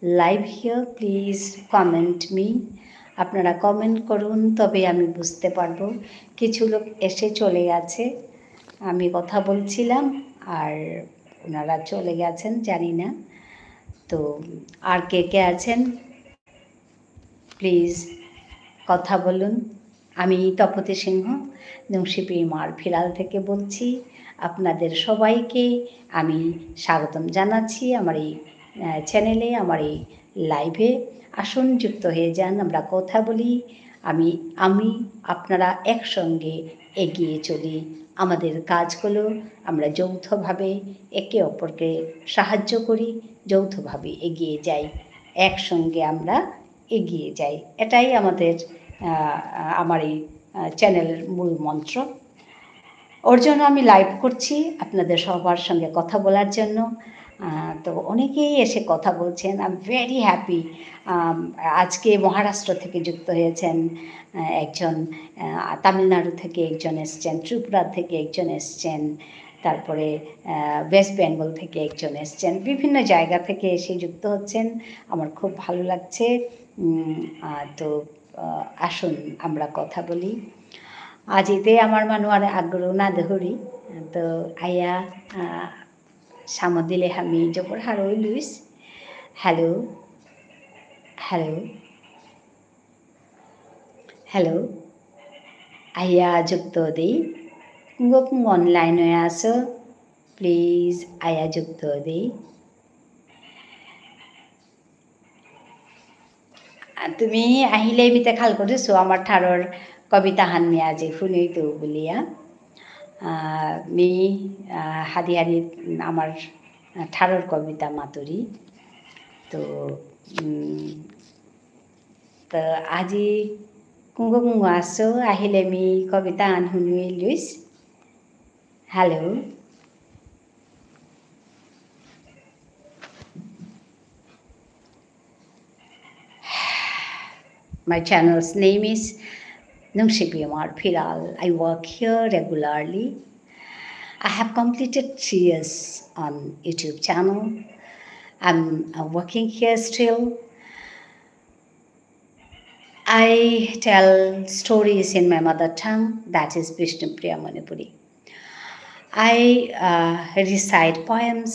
live here, please comment me. আপনারা comment করুন, তবে আমি বুঝতে পারবো। কিছু লোক এসে চলে গেছে, আমি কথা বলছিলাম আর ওনারা চলে গেছেন, জানি না। তো আর কে কে আছেন, please কথা বলুন। আমি তপতি সিংহ, নুংশিপি ইমার ফিরাল থেকে বলছি। আপনাদের সবাইকে আমি স্বাগতম জানাচ্ছি আমার এই, আহ, channel-এ, আমার এই live-এ। আসুন, যুক্ত হয়ে যান, আমরা কথা বলি। আমি, আমি, আপনারা একসঙ্গে এগিয়ে চলি। আমাদের কাজগুলো আমরা যৌথভাবে একে অপরকে সাহায্য করি, যৌথভাবে এগিয়ে যাই, একসঙ্গে আমরা এগিয়ে যাই। এটাই আমাদের, আহ, আমার এই, আহ, channel-এর মূল মন্ত্র। ওর জন্য আমি live করছি, আপনাদের সবার সঙ্গে কথা বলার জন্য। আহ, তো অনেকেই এসে কথা বলছেন, I'm very happy। আম, আজকে মহারাষ্ট্র থেকে যুক্ত হয়েছেন, আহ, একজন, আহ, তামিলনাড়ু থেকে একজন এসছেন, ত্রিপুরা থেকে একজন এসছেন, তারপরে, আহ, West Bengal থেকে একজন এসছেন, বিভিন্ন জায়গা থেকে এসে যুক্ত হচ্ছেন। আমার খুব ভালো লাগছে। উম, আহ, তো, আহ, আসুন আমরা কথা বলি। আজি তে আমার মানু আর আগ্রহ না দেহুরি, তো আয়া, আহ, সামদিলে আমি জবর হারৌ ইলুইস। Hello, hello, hello. আয়া যুক্ত দেই। কুঙগ কুঙগ online হয়ে আসো, please আয়া যুক্ত দেই। আ, তুমি আহিলে মিতে খাল করিছো, আমার ঠারর কবিতা হান মি আজি হুনুইতৌ বুলিয়া। আ, মি, আ, হাদি হাদি আমার ঠারর কবিতা মাতুরি। তো, উম, তো আজি কুঙগ কুঙগ আসো, আহিলে মি কবিতা হান হুনুই Luis. Hello. My channel's name is Nungshipi Imar Phiral. I work here regularly. I have completed three years on YouTube channel. I'm, uh, working here still. I tell stories in my mother tongue, that is Bishnupriya Manipuri. I, uh, recite poems,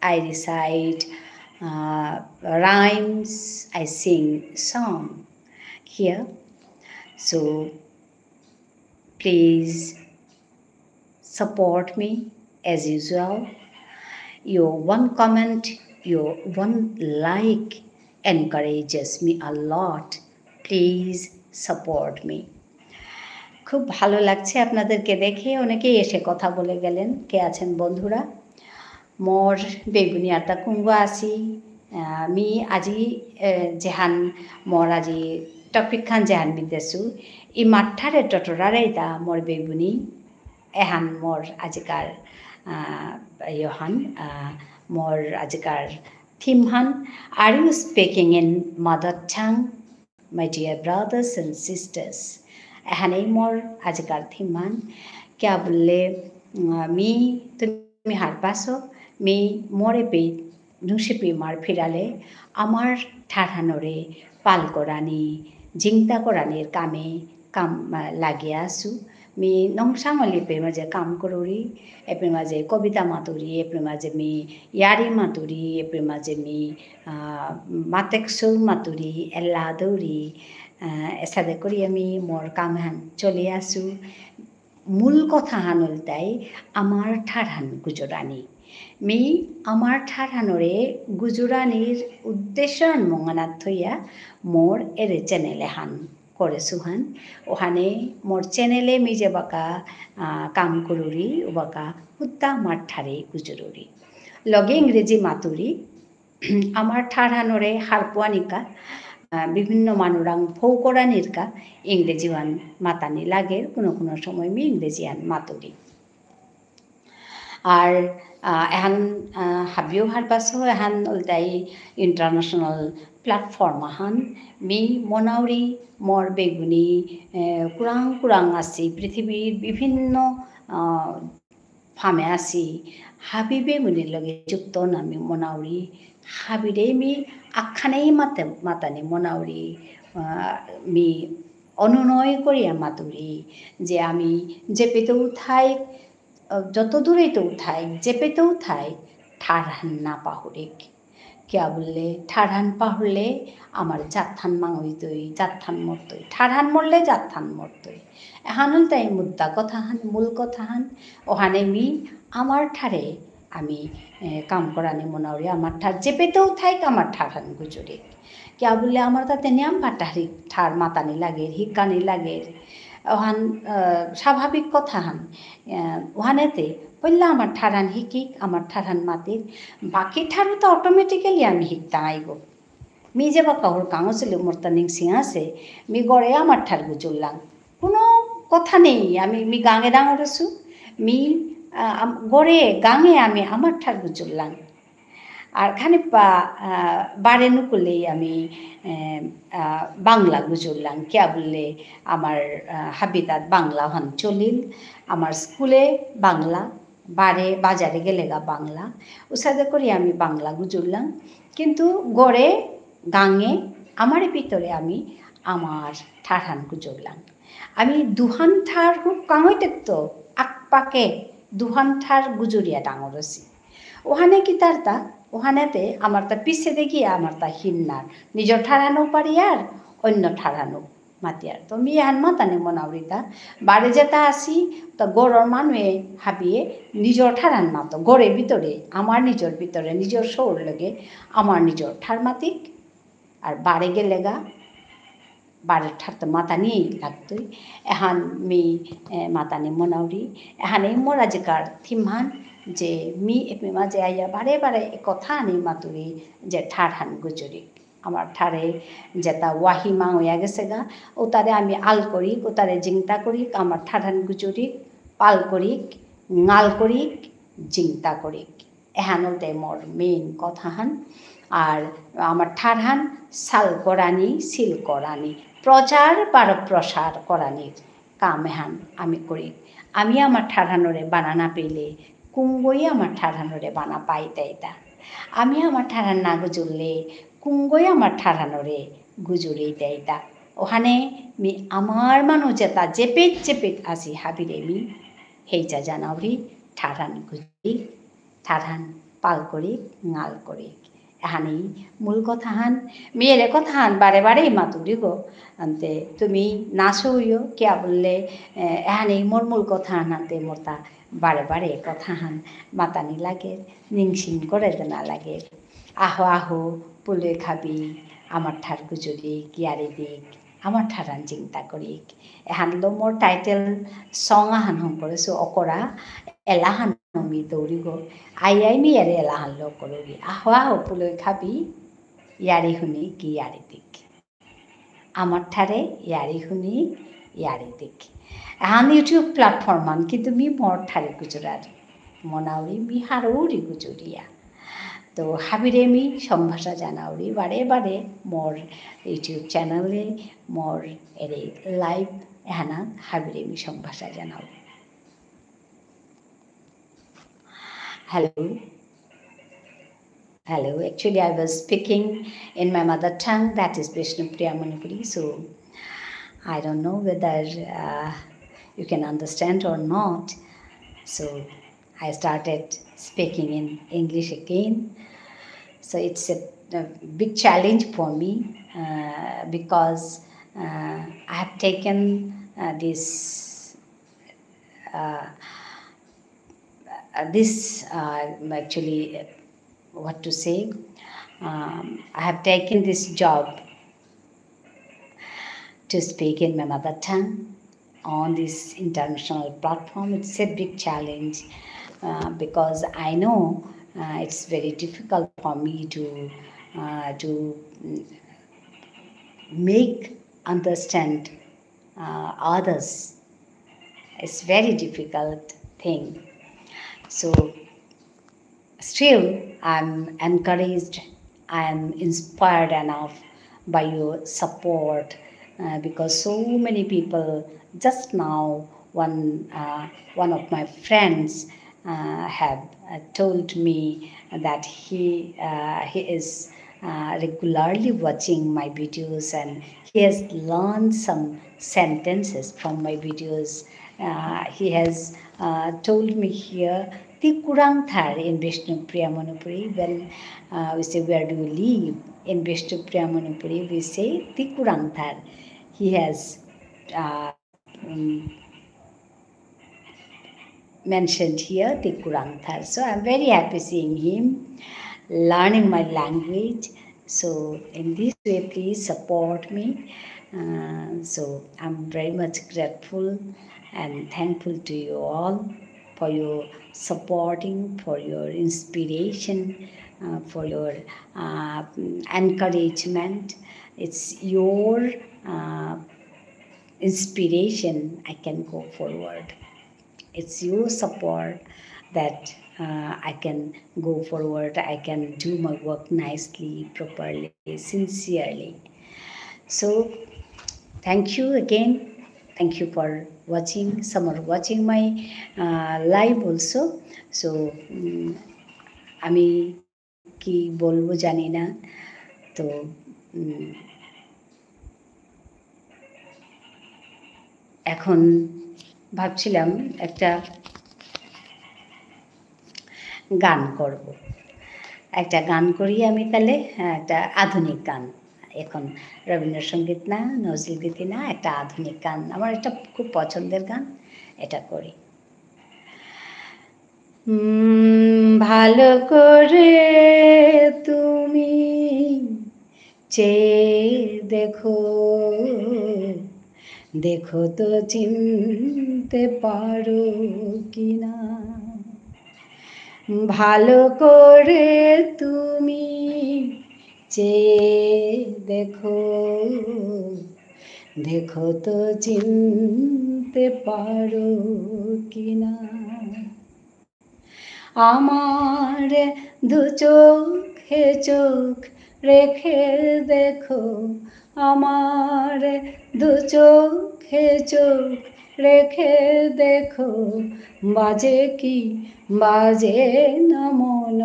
I recite, uh, rhymes, I sing song here. So, please support me as usual. Your one comment, your one like encourages me a lot. Please support me. খুব ভালো লাগছে আপনাদেরকে দেখে। অনেকেই এসে কথা বলে গেলেন। কে আছেন বন্ধুরা? মোর বেইবুনি আরতা কুঙগ আসি, আহ, মি আজি, এ, যেহান মোর আজি topic হান যেহান মি দেসু, ইমার ঠারে টটরারে দা মোর বেইবুনি, এহান মোর আজিকার, আহ, ইয়হান, আহ, মোর আজিকার theme হান, Are you speaking in mother tongue? My dear brothers and sisters, এহানেই মোর আজিকার theme হান। কিয়া বুললে, উম, মি, তুমি হারপাসো, মি মোরে পে নুংশিপি ইমার ফিরালে আমার ঠারহানরে পাল করানি, জিংতা করানির কামে কাম, আহ, লাগিয়া আসু। মি নংসাঙলি এপেই মাঝে কাম করুরি, এপেই মাঝে কবিতা মাতুরি, এপেই মাঝে মি য়ারি মাতুরি, এপেই মাঝে মি, আহ, মাতেকসৌ মাতুরি, এলা দৌরি, আহ, এসাদে করি আমি মোর কামহান চলি আসু। মূল কথাহান ইলতাই আমার ঠারহান গুজরানি। মি আমার ঠারহানরে গুজুরানির উদ্দেশ্য আন মঙানাত থইয়া মোর এরে channel এহান করেসুহান। ওহানে মোর channel এ মি যেবাকা, আহ, কাম করুরি, ওবাকা হুদ্দা আমার ঠারে গুজুরুরি। লগে ইংরেজি মাতুরি, আমার ঠারহানরে হারপুয়ানিকা, আহ, বিভিন্ন মানুরাং ফৌকরানিরকা ইংরেজিহান মাতানি লাগের, কোনো কোনো সময় মি ইংরেজিহান মাতুরি। আর, আহ, এহান, আহ, হাবিও হারপাসো এহান অলতাই international platform আহান। মি মনাউরি মোর বেগুনি, আহ, কুরাং কুরাং আসি, পৃথিবীর বিভিন্ন, আহ, ফামে আসি, হাবি বেগুনির লগে যুক্ত না মি মনাউরি, হাবিরে মি আখানেই মাতে, মাতানি মনাউরি, আহ, মি অনুনয় করিয়া মাতুরি, যে আমি যেপেতেও থাই, আহ, যত দূরেইতেও থাই, যেপেতেও থাই, ঠারহান না পাহুরিক। কিয়া বুললে, ঠারহান পাহুরলে আমার জাতহান মাঙইতই, জাতহান মরতই। ঠারহান মরলে জাতহান মরতই। এহান ইলতাই মুদ্দা কথাহান, মূল কথাহান। ওহানে মি আমার ঠারে আমি, এ, কাম করানি মনাউরি, আমার ঠার যেপেতেও থাইক আমার ঠারহান গুজুরিক। কিয়া বুললে আমার তাতে নিয়াম ভাটারি ঠার মাতানি লাগের, হিকানি লাগের। ওহান, আহ, স্বাভাবিক কথাহান। আহ, ওহানেতে পইলা আমার ঠারহান হিকিক, আমার ঠারহান মাতিক, বাকি ঠারও তো automatically আমি হিকতাঙাইগো। মি যেবাকা হুরকাঙ আসিলু মোরতা নিংসিং আসে, মি গরে আমার ঠার গুজুরলাং। কোনো কথা নেই, আমি, মি গাঙে ডাঙর আসু, মি, আহ, আম-, গরে গাঙে আমি আমার ঠার গুজুরলাং। আর খানিপা, আহ, বারে নুকুলেই আমি, আহ, আহ, বাংলা গুজুরলাং। কিয়া বুললে আমার, আহ, হাবিতাত বাংলাহান চলিল, আমার স্কুলে বাংলা, বারে বাজারে গেলেগা বাংলা। উসাদে করি আমি বাংলা গুজুরলাং। কিন্তু গরে গাঙে আমার ভিতরে আমি আমার ঠারহান গুজুরলাং। আমি দুহান ঠার হুরকাঙইতেত্ত আকপাকে দুহান ঠার গুজুরিয়া ডাঙর আসি। ওহানে কিতারতা, ওহানেতে আমারতা পিছেদে গিয়া আমারতা হিন্নার। নিজর ঠারহানও পারিয়ার, অন্য ঠারহানও মাতিয়ার। তো মি এহান মাতানি মনাউরিতা, বারে যেতা আসি, তা গরর মানুয়ে হাবিয়ে নিজর ঠারহান মাতো। গরে ভিতরে, আমার নিজর ভিতরে, নিজর সৌর লগে, আমার নিজর ঠার মাতিক, আর বারে গেলেগা, বারে ঠারতা মাতানি লাগতই। এহান মি, এ, মাতানি মনাউরি। এহানেই মোর আজিকার theme হান যে মি এপি মাঝে আইয়া বারে বারে এ কথা আনি মাতুরি যে ঠারহান গুজুরিক। আমার ঠারে যেতা ওয়াহি মাঙ হইয়া গেছেগা, ওতারে আমি আল করিক, ওতারে জিংতা করিক, আমার ঠারহান গুজুরিক, পাল করিক, ঙাল করিক, জিংতা করিক। এহান ইলতাই মোর main কথাহান। আর আমার ঠারহান সাল করানি, সিল করানি, প্রচার বারো প্রসার করানির কাম এহান আমি করি। আমি আমার ঠারহানরে বানা না পেলে কুঙগই আমার ঠারহানরে বানা পাইতাইতা। আমি আমার ঠারহান না গুজুরলে কুঙগই আমার ঠারহানরে গুজুরিতাইতা। ওহানে মি আমার মানু যেতা যেপেত যেপেত আসি হাবিরে মি হেইজা জানাউরি ঠারহান গুজুরি। ঠারহান পাল করিক, ঙাল করিক। এহানি মূল কথাহান, মি এরে কথাহান বারে বারে মাতুরিগো। আনতে তুমি না সৌরিও, কিয়া বুললে, এ, এহানি মোর মূল কথাহান আনতে মোরতা বারে বারে কথাহান মাতানি লাগে, নিংসিং করে দেনা লাগে। আহো আহো, পুলই খাবি, আমার ঠার গুজুরিক, ইয়ারি দিক, আমার ঠারহান জিংতা করিক। এহানলো মোর title song আহান হঙকরেসু অকরা, এলাহান মি দৌরিগো। আই আই মি এরে এলাহানলো করুরি। আহো আহো পুলই খাবি, ইয়ারি হুনি কি ইয়ারি দিক। আমার ঠারে ইয়ারি হুনি ইয়ারি দিক। এহান YouTube platform আন কিন্তু মি মোর ঠারে গুজুরার। মনাউরি মি হারৌরি গুজুরিয়া। তো হাবিরে মি সম্ভাষা জানাউরি বারে বারে মোর YouTube channel এ, মোর এরে live এহানা হাবিরে মি সম্ভাষা জানাউরি। Hello. Hello. Actually, I was speaking in my mother tongue, that is Bishnupriya Manipuri. So, I don't know whether, uh, you can understand or not. So, I started speaking in English again. So it's a, a big challenge for me, uh, because, uh, I have taken, uh, this, uh, uh, this, uh, actually, uh, what to say? Um, I have taken this job to speak in my mother tongue on this international platform. It's a big challenge, uh, because I know, uh, it's very difficult for me to, uh, to, mm, make understand, uh, others. It's very difficult thing. So still, I'm encouraged, I'm inspired enough by your support, uh, because so many people, just now, one, uh, one of my friends, uh, have, uh, told me that he, uh, he is, uh, regularly watching my videos and he has learned some sentences from my videos. Uh, he has, uh, told me here, "Ti kurang thar in Bishnupriya Manipuri." When, uh, we say, "Where do you live?" In Bishnupriya Manipuri, we say, "Ti kurang thar." He has, uh, um, mentioned here, "Ti kurang thar." So I'm very happy seeing him, learning my language. So in this way, please support me. Uh, so I'm very much grateful and thankful to you all for your supporting, for your inspiration, uh, for your, uh, encouragement. It's your, uh, inspiration I can go forward. It's your support that, uh, I can go forward, I can do my work nicely, properly, sincerely. So, thank you again. Thank you for watching. Some are watching my, uh, live also. So, mm, আমি কি বলবো জানি না। তো, উম, এখন ভাবছিলাম একটা গান করব। একটা গান করি আমি তাহলে, হ্যাঁ, একটা আধুনিক গান। এখন রবীন্দ্রসঙ্গীত না, নজরুল গীতি না, একটা আধুনিক গান। আমার এটা খুব পছন্দের গান, এটা করি। উম, ভালো করে তুমি চেয়ে দেখো, দেখো তো চিনতে পারো কিনা। ভালো করে তুমি চেয়ে দেখো, দেখো তো চিনতে পারো কিনা। আমার দু চোখে চোখ রেখে দেখো, আমার দু চোখে চোখ রেখে দেখো, বাজে কি বাজে না মন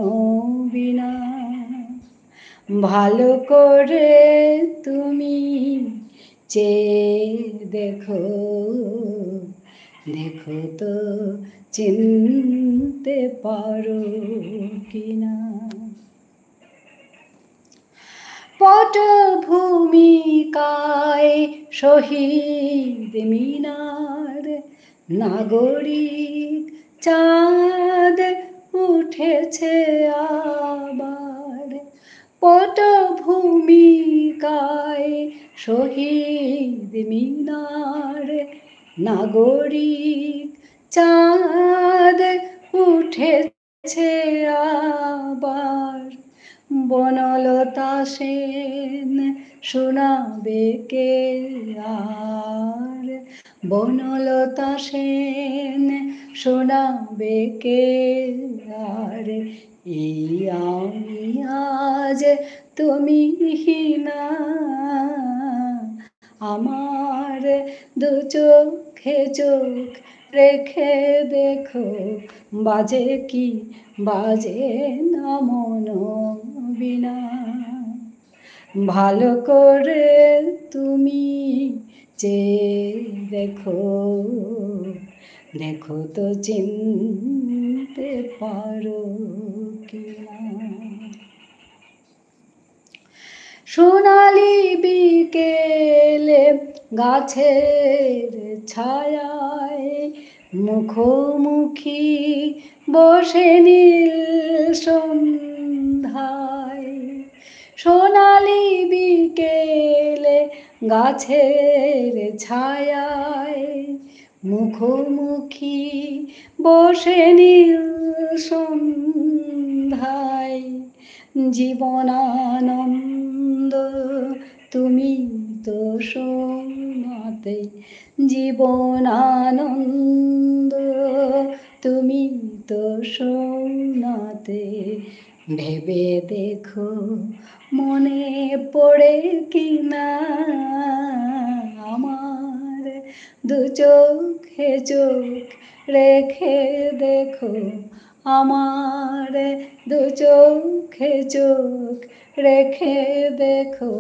বীণা। ভালো করে তুমি চেয়ে দেখো, দেখো তো চিনতে পারো কিনা। পটভূমিকায় শহীদ মিনার, নাগরিক চাঁদ উঠেছে আবার। পটভূমিকায় শহীদ মিনার, নাগরিক চাঁদ উঠেছে আবার। বনলতা সেন শোনাবে কে আর, বনলতা সেন শোনাবে কে আর, এই আমি আজ তুমি হীনা। আমার দু চোখে চোখ রেখে দেখো, বাজে কি বাজে না মন বীণা। ভালো করে তুমি চেয়ে দেখো, দেখো তো চিনতে পারো কিনা। সোনালি বিকেলে গাছের ছায়ায় মুখোমুখি বসে নীল সন্ধ্যায়, সোনালি বিকেলে গাছের ছায়ায়, মুখোমুখি বসে নীল সন্ধ্যায়। জীবনানন্দ তুমি তো শোনাতে, জীবনানন্দ তুমি তো শোনাতে। ভেবে দেখো মনে পড়ে কি না আমার দু চোখে চোখ রেখে দেখো, আমার দু চোখে চোখ রেখে দেখো,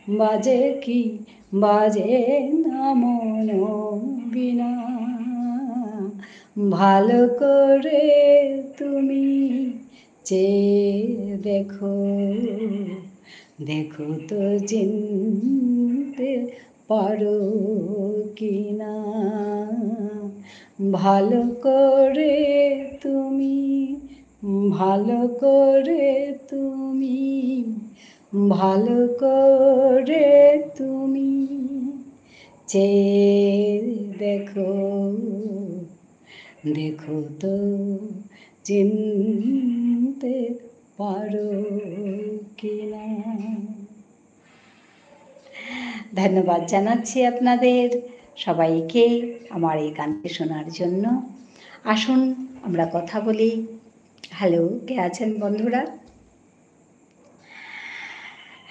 বাজে কি বাজে না মন বীণা। ভালো করে তুমি চেয়ে দেখো, দেখো তো চিনতে পারো কি না। ভালো করে তুমি, ভালো করে তুমি, ভালো করে তুমি চেয়ে দেখো, দেখো তো চিনতে পারো কি না। ধন্যবাদ জানাচ্ছি আপনাদের সবাইকে আমার এই গানটি শোনার জন্য। আসুন আমরা কথা বলি। হ্যালো, কে আছেন বন্ধুরা?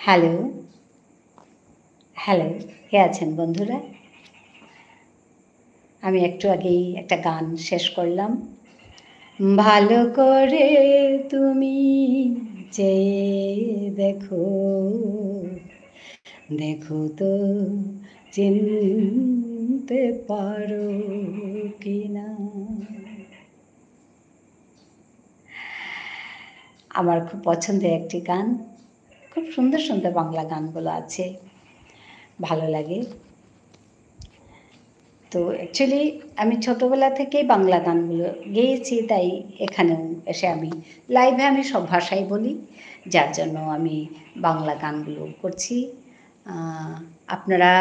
হ্যালো, হ্যালো, কে আছেন বন্ধুরা? আমি একটু আগেই একটা গান শেষ করলাম। ভালো করে তুমি চেয়ে দেখো, দেখো তো চিনতে পারো কি না। আমার খুব পছন্দের একটি গান, খুব সুন্দর সুন্দর বাংলা গানগুলো আছে, ভালো লাগে। তো actually আমি ছোটবেলা থেকেই বাংলা গানগুলো গেয়েছি, তাই এখানেও এসে আমি লাইভে আমি সব ভাষাই বলি, যার জন্য আমি বাংলা গানগুলো করছি। আহ, আপনারা,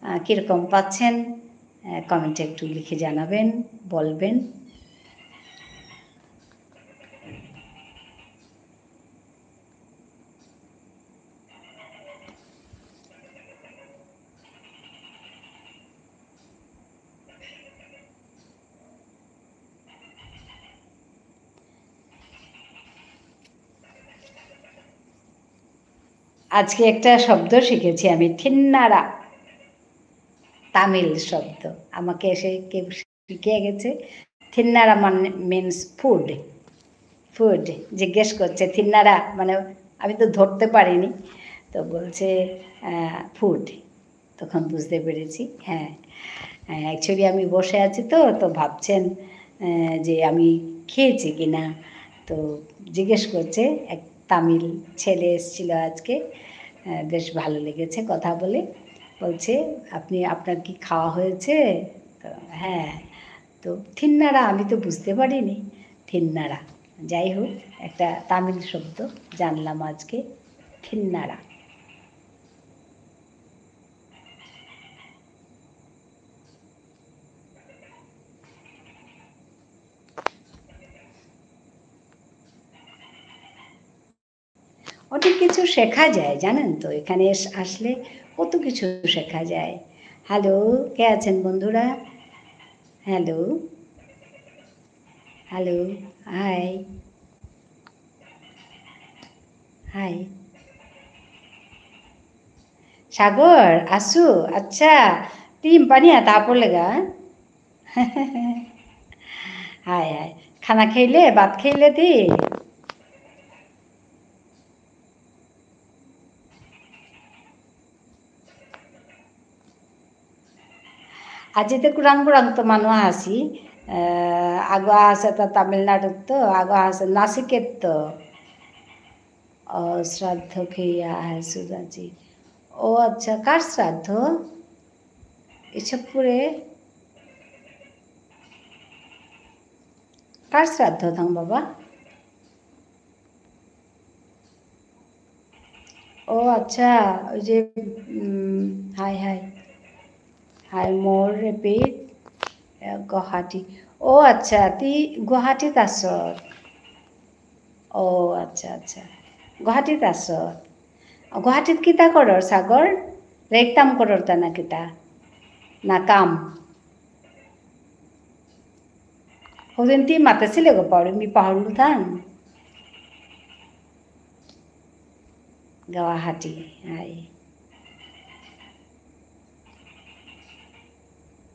আহ, কিরকম পাচ্ছেন, আহ, কমেন্টে একটু লিখে জানাবেন, বলবেন। আজকে একটা শব্দ শিখেছি আমি, থিন্নারা, তামিল শব্দ। আমাকে এসে কেউ শিখিয়ে গেছে। থিন্নারা মানে মিনস ফুড। ফুড জিজ্ঞেস করছে, থিন্নারা মানে আমি তো ধরতে পারিনি, তো বলছে, আহ, ফুড। তখন বুঝতে পেরেছি, হ্যাঁ। আহ, actually আমি বসে আছি তো, তো ভাবছেন, আহ, যে আমি খেয়েছি কিনা। তো জিজ্ঞেস করছে, এক তামিল ছেলে এসেছিল আজকে, আহ, বেশ ভালো লেগেছে কথা বলে। বলছে, "আপনি, আপনার কি খাওয়া হয়েছে?" তো, হ্যাঁ, তো থিন্নারা আমি তো বুঝতে পারিনি, থিন্নারা। যাই হোক, একটা তামিল শব্দ জানলাম আজকে, থিন্নারা। অনেক কিছু শেখা যায়, জানেন তো, এখানে এস-, আসলে কত কিছু শেখা যায়। হ্যালো, কে আছেন বন্ধুরা? Hello, hello, hi, hi. Sagar, আসু, আচ্ছা, টিম পানি আতা পড়লেগা? High, high. খানা খেলে, ভাত খেলে দি? আজি তে কুরাং কুরাং তো মানু আসি, আহ, আগো আসে তো তামিলনাড়ুত তো, আগো আসে নাসিকেত তো। ও, শ্রাদ্ধ খেয়া আসু আজি। ও আচ্ছা, কার শ্রাদ্ধ? ইসবপুরে? কার শ্রাদ্ধ থাং বাবা? ও আচ্ছা, ওই যে, উম, হাই, হাই। হাই, মোর রেপিত, এ, গুয়াহাটি। ও আচ্ছা, তি গুয়াহাটিত আছত। ও আচ্ছা, আচ্ছা। গুয়াহাটিত আছত। গুয়াহাটিত কিতা করর, সাগর? রেক কাম করর তা না কিতা? না কাম? হদিন তি মাতেছিলে গো পাউরি, মি পাহুরলু থাং। গুয়াহাটি, হাই।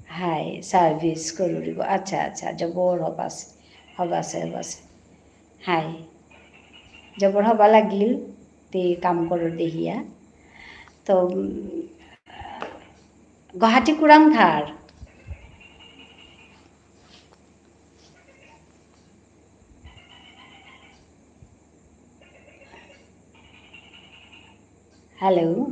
হাই, service করুরি গো। আচ্ছা, আচ্ছা, জবর হবাসে, হবাসে, হবাসে। হাই। জবর হবা লাগিল, তে কাম করর দেহিয়া। তো, উম, গুয়াহাটি কুরাং থার? Hello.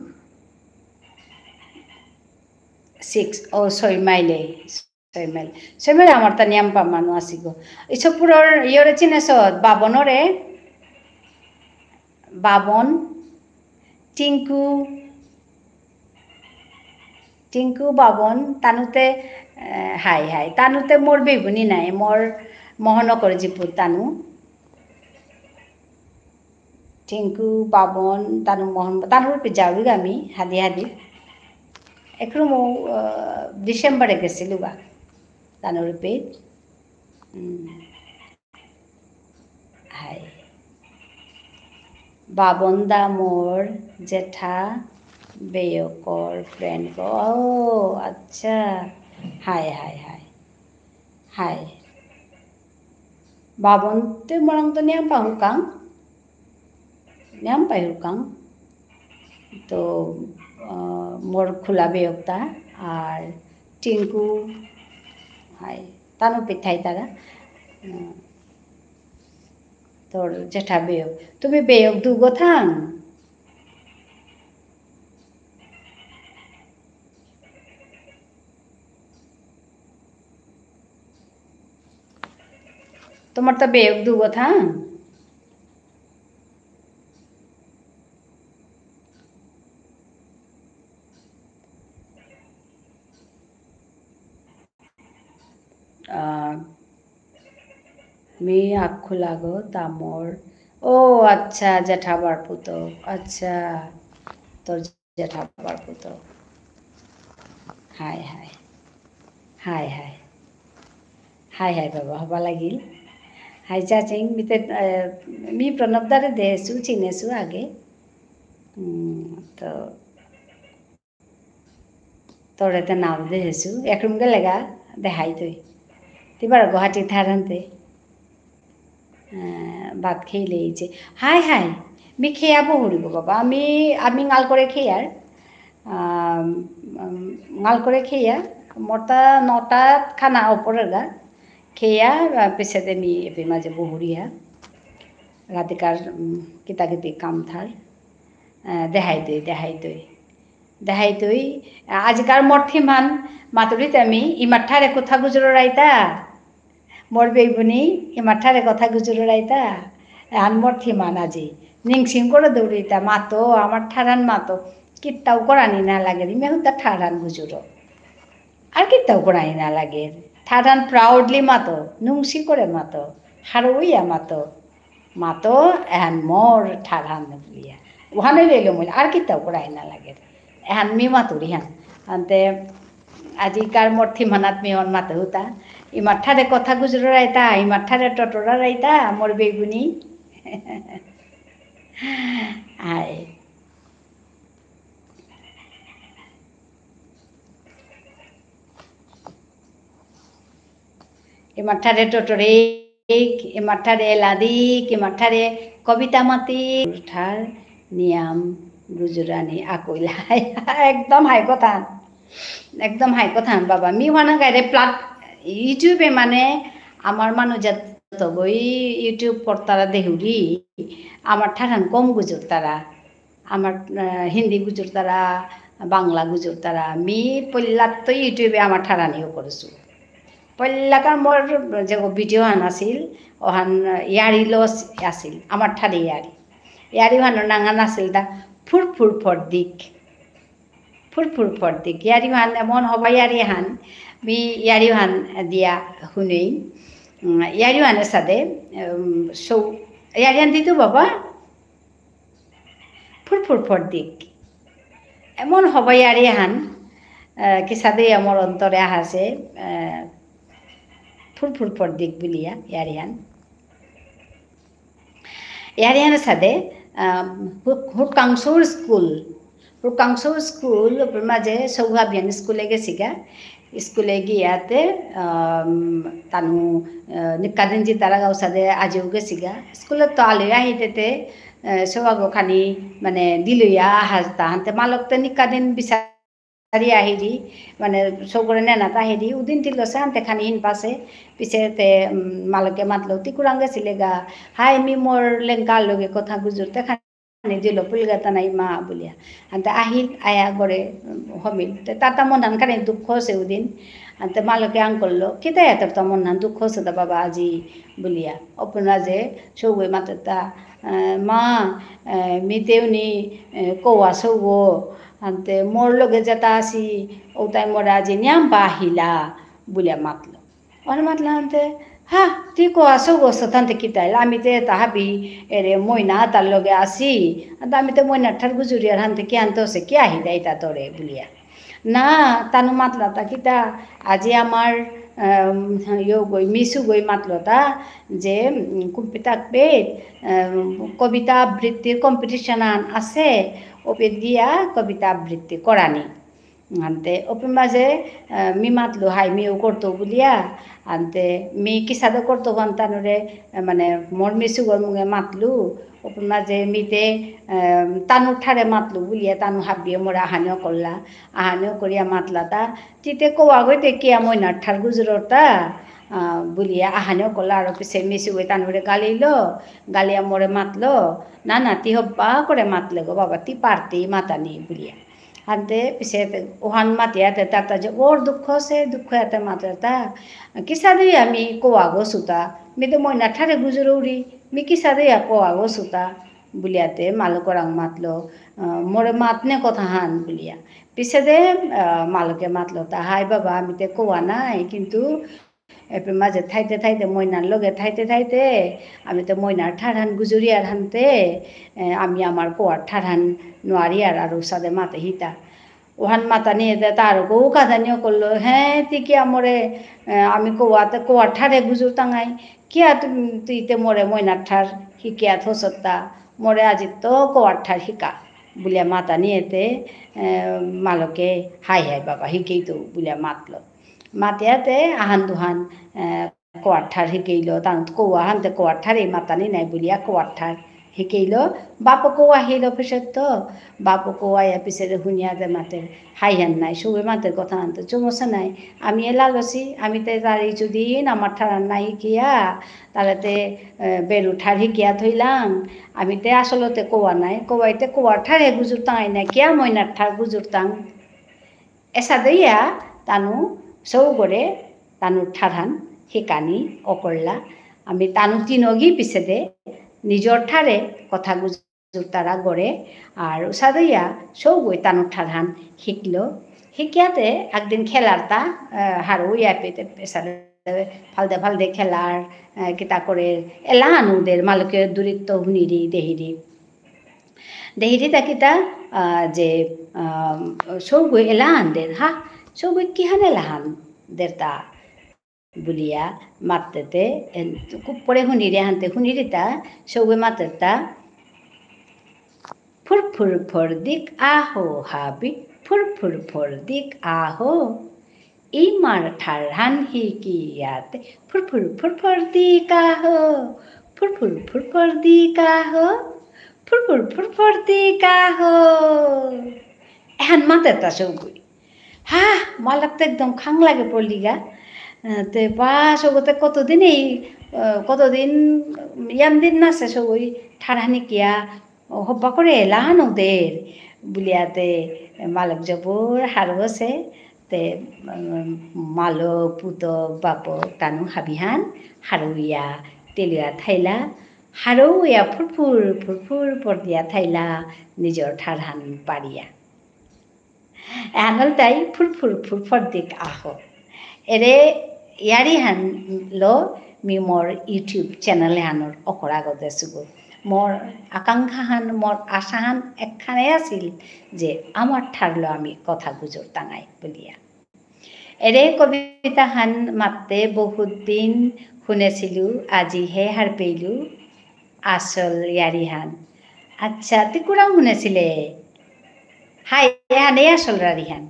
Six. ও, ছয় মাইলে। ছয় মাইল। ছয় মাইল আমার তা নিয়াম পা মানু আসি গো। ইসবপুরর ইয়রে চিনেসত? বাবনরে? বাবন, টিঙ্কু, টিঙ্কু, বাবন, তানুতে, এ, হাই, হাই। তানুতে মোর বেগুনি নাই, মোর মহানগর জিপুর তানু। টিঙ্কু, বাবন, তানু মোহন, তানুর পে যাওরি আমি, হাদি হাদি। একরু মো, আ, ডিসেম্বরে গেসিলুগা। তানুর পে। উম। হাই। বাবন দা মোর জেঠা বেয়কর friend গো। ও, আচ্ছা। হাই, হাই, হাই। হাই। বাবন তে মোরাং তো নিয়াম পাহুকাং। নিয়াম পাহুকাং। তো, আহ, মোর খুলা বেয়কতা আর টিঙ্কু, হাই। তানু পিঠাই তারা। উম, তোর জেঠা বেয়ক। তুমি বেয়ক দুগো থাং? তোমার তো বেয়ক দুগো থাং? আহ, মি আখুলাগো তামর। ও আচ্ছা, জেঠাবার পুতক। আচ্ছা, তোর জেঠাবার পুতক। হাই, হাই। High, high. হাই, হাই, বাবা, হবা লাগিল। হাই, চাচিং, মিতে, আহ, মি প্রণব দারে দেসু, চিনেসু আগে। উম, তো, তোরে তে নাও দেহেসু, একরুম গেলেগা, দেহাই তুই। তিবার গুয়াহাটি থারান্তে। আহ, ভাত খেইলে এই যে, হাই হাই, মি খেয়া বহুরি গো বাবা, আমি, আমি ঙাল করে খেয়ার। আম, আম, ঙাল করে খেয়া, মোরতা নটা খানা ওপরে গা। খেয়া, আহ, পিছেদে মি এপি মাঝে বহুরিয়া। রাতিকার, উম, কিতা কিতি কাম থার। আহ, দেহাই তুই, দেহাই তুই। দেহাই তুই, আজিকার মোর থিমহান মাতুরিতে আমি, ইমার ঠারে কথা গুজররাইতা। মোর বেইবুনি, ইমার ঠারে কথা গুজররাইতা। এহান মোর থিমহান আজি। নিংসিং করে দৌড়িতা, মাতো, আমার ঠারহান মাতো। কিত্তাও করানি না লাগে, ইমে হুতা ঠারহান গুজরো। আর কিত্তাও করানি না লাগে। ঠারহান proudly মাতো, নুংসি করে মাতো, হারৌইয়া মাতো। মাতো, এহান মোর ঠারহান বুলিয়া। ওহানে লইলো মই, আর কিত্তাও করাই না লাগে। এহান মি মাতুরি হান। আনতে, আজিকার মোর থিমহানাত মি অন মাতে হুতা। ইমার ঠারে কথা গুজররাইতা, ইমার ঠারে টটরাইতা, মোর বেইবুনি। আই। ইমার ঠারে টটরিক, ইমার ঠারে এলাদিক, ইমার ঠারে কবিতা মাতিক, ঠার নিয়াম গুজরানি আকুইলা। একদম হাই কথা। একদম হাই কথা, বাবা। মি ওয়ানা গাইরে প্লাট-, YouTube-এ মানে আমার মানু যত গই YouTube করতারা দেহুরি, আমার ঠারহান কম গুজরতারা। আমার, আহ, হিন্দি গুজরতারা, বাংলা গুজরতারা। মি পল্লাত তো YouTube-এ আমার ঠারহানিও করেসু। পল্লাকার মোর যে ভিডিও হান আছিল, ওহান ইয়ারি লস আছিল, আমার ঠারে ইয়ারি। ইয়ারি হানর নাঙহান আছিল দা ফুরফুর ফরদিক। ফুরফুর ফরদিক। ইয়ারি হান এমন হবা ইয়ারি হান, মি ইয়ারি হান দিয়া হুনেই। উম, ইয়ারি হান এসাদে, উম, সৌ, ইয়ারি হান দিতু বাবা, ফুরফুর ফরদিক। এমন হবা ইয়ারি হান, আহ, কিসাদে আমার অন্তরে আহাসে, আহ, ফুরফুর ফরদিক বুলিয়া ইয়ারি হান। ইয়ারি হান সাদে, আহ, হু-, হুকাংসুর স্কুল। হুকাংসুর স্কুল, ওপর মাঝে সৌহাবিয়ান স্কুলে গেছিগা। স্কুলে গিয়াতে, আম, তানু, আহ, নিকাদিন জিতারা গাও সাদে আজিও গেছিগা। স্কুলে তো আলুয়া হিতেতে, আহ, সৌহাগো খানি, মানে, দিলুয়া হাজতা। হানতে মালক তে নিকাদিন বিচা সারি আহিরি, মানে, সৌগরে নেনাত আহিরি, উদিন তিলসে আনতে খানি হিন পাসে, পিছেতে, উম, মালকে মাতলো, "তি কুরাঙ গেছিলেগা, হাই মি মোর লেংকার লগে কথা গুজুরতে খানি দিল, পুলগাতা নাই মা," বুলিয়া। আনতে আহিল, আয়া গরে, উম, হমিল। তে তাতা মনহান খানি দুঃখ আসে উদিন। আনতে মালকে আঙকরলো, "কিতা এতর তা মনহান দুঃখ আসে দা বাবা আজি?" বুলিয়া। অপনা যে সৌগই মাতেতা, আহ, "মা, আহ, মিতেউনি, আহ, কৌয়া সৌগো, আনতে মোর লগে যেতা আসি, ওতাই মোরে আজি নিয়াম বাহিলা," বুলিয়া মাতলো। ওরে মাতলা আনতে, "হা, তি কৌয়া সৌগো সতানতে কিতাইল, আমি তে তাহাবি এরে মইনা তার লগে আসি, আনতে আমি তে মইনা ঠার গুজুরিয়ার হানতে কি আনতে আসে, কি আহিদা ইতা তোরে," বুলিয়া। না, তানু মাতলাতা কিতা, আজি আমার, আম, ইয়ো গই, মিসু গই মাতলতা যে, উম, কুম্পিতাক পেট, আম, কবিতা আবৃত্তির competition আন আসে, ওপেত গিয়া কবিতা আবৃত্তি করানি। আনতে, ওপের মাঝে, আহ, মি মাতলু হাই মিও করতো বুলিয়া, আনতে, মি কিসাদে করতো হান তানুরে, আহ, মানে, মোর মিসু গর মুঙে মাতলু, ওপের মাঝে মিতে, আহ, তানু ঠারে মাতলু বুলিয়া, তানু হাবিয়ে মোরে আহানিও করলা, আহানিও করিয়া মাতলাতা, "তিতে কৌয়া গইতে কিয়া মইনার ঠার গুজুরতা?" আহ, বুলিয়া আহানিও করলা, আর পিছে মিসু গই তানুরে গালিলো, গালিয়া মোরে মাতলো, "না, না, তি হব্বা করে মাতলে গো বাবা, তি পারতেই মাতানি," বুলিয়া। আনতে পিছে তে ওহান মাতিয়াতে তাতা যে ওর দুঃখ আসে, দুঃখ এতে মাতেরতা, "কিসাদে আমি কৌয়া গো সুতা, মি তো মইনা ঠারে গুজুরৌরি, মি কিসাদে ইয়া কৌয়া গো সুতা?" বুলিয়াতে মালকরাং মাতলো, আহ, "মোরে মাতনে কথা হান," বুলিয়া। পিছে দে, আহ, মালকে মাতলতা, "হাই বাবা, আমি তে কৌয়া নাই, কিন্তু এপে মাঝে থাইতে থাইতে, মইনার লগে থাইতে থাইতে, আমি তো মইনার ঠারহান গুজুরিয়ার হানতে, এ, আমি আমার কৌয়ার ঠারহান নোয়ারিয়ার আর উসাদে মাতে হিতা।" ওহান মাতানি এতে তার গো কাদানিও করলো, "হ্যাঁ, তি কিয়া মোরে, এ, আমি কৌয়াতে, কৌয়ার ঠারে গুজুরতাঙাই, কিয়া তুম-, তুই তে মোরে মইনার ঠার হিকিয়া থসত্তা, মোরে আজি তো কৌয়ার ঠার হিকা," বুলিয়া মাতানি এতে, এ, মালকে, "হাই হাই বাবা, হিকেই তো," বুলিয়া মাতলো। মাতিয়াতে আহান দুহান, এ, কৌয়ার ঠার হিকেইল, তানু কৌয়া হানতে কৌয়ার ঠারে মাতানি নাই বুলিয়া কৌয়ার ঠার হিকেইল, বাপকও আহিল পিছেত্ত, বাপকও আয়া পিছেদে হুনিয়া দে মাতের, "হাইহান নাই, সৌগই মাতের কথা আনতে চুমসে নাই, আমি এ লালসি, আমি তে তার ইচুদিন আমার ঠার নাই হিকিয়া, তাহলে তে, এ, বেরু ঠার হিকিয়া থইলাম, আমি তে আসলতে কৌয়া নাই, কৌয়াইতে কৌয়ার ঠারে গুজুরতাঙাই না, কিয়া মইনার ঠার গুজুরতাং।" এসাদে ইয়া তানু সৌগরে তানুর ঠারহান হিকানি অকরলা। আমি তানু তিনগি পিছেদে নিজর ঠারে কথা গুজুরতারা গরে, আর উসাদে ইয়া সৌগই তানুর ঠারহান হিকলো। হিকিয়াতে একদিন খেলারতা, আহ, হারৌ ইয়া পেতে এসাদে ফালদে ফালদে খেলার, আহ, কিতা করে এলাহান উদের মালকে দূরিত্ব হুনিরি দেহিরি। দেহিরি তা কিতা, আহ, যে, আহ, সৌগই এলাহান দের, হা? সৌগই কিহান এলাহান দের তা? বুলিয়া মাততেতে, এন, খুব পরে হুনিরে হানতে হুনিরে তা, সৌগই মাততে তা, "ফুরফুর ফরদিক আহো হাবি, ফুরফুর ফরদিক আহো।" ইমার ঠারহান হিকিয়াতে, "ফুরফুর ফুরফুর দি কাহো, ফুরফুর ফুরফুর দি কাহো, ফুরফুর ফুরফুর দি কাহো।" এহান মাতেতা সৌগই। হা, মালক তো একদম খাং লাগে পড়লিগা। আহ, তে বা সৌগতে কতদিন এই, আহ, কতদিন, ইয়াম দিন নাসে সৌগই ঠারহানি কিয়া, ও, হব্বা করে এলাহান ওদের, বুলিয়াতে মালক জবর হারৌ আসে, তে, উম, মালক, পুতক, বাপক, তানু হাবিহান, হারৌয়া, তেলিয়া থাইলা, হারৌয়া ফুরফুর, ফুরফুর পরদিয়া থাইলা, নিজর ঠারহান পারিয়া। এহানল তাই ফুরফুর, ফুরফুর দিক আহ। এরে ইয়ারিহান লো মি মোর YouTube channel হানর অকরাগত দেসুগো। মোর আকাঙ্ক্ষাহান, মোর আশাহান একখানে আছিল যে আমার ঠারলো আমি কথা গুজর তাঙাই বুলিয়া। এরে কবিতাহান মাতে বহুত দিন শুনেছিলু, আজিহে হারপেইলু আসল ইয়ারিহান। আচ্ছা, তি কুরাং শুনেছিলে? হাই, এহানে আসল ইয়ারিহান।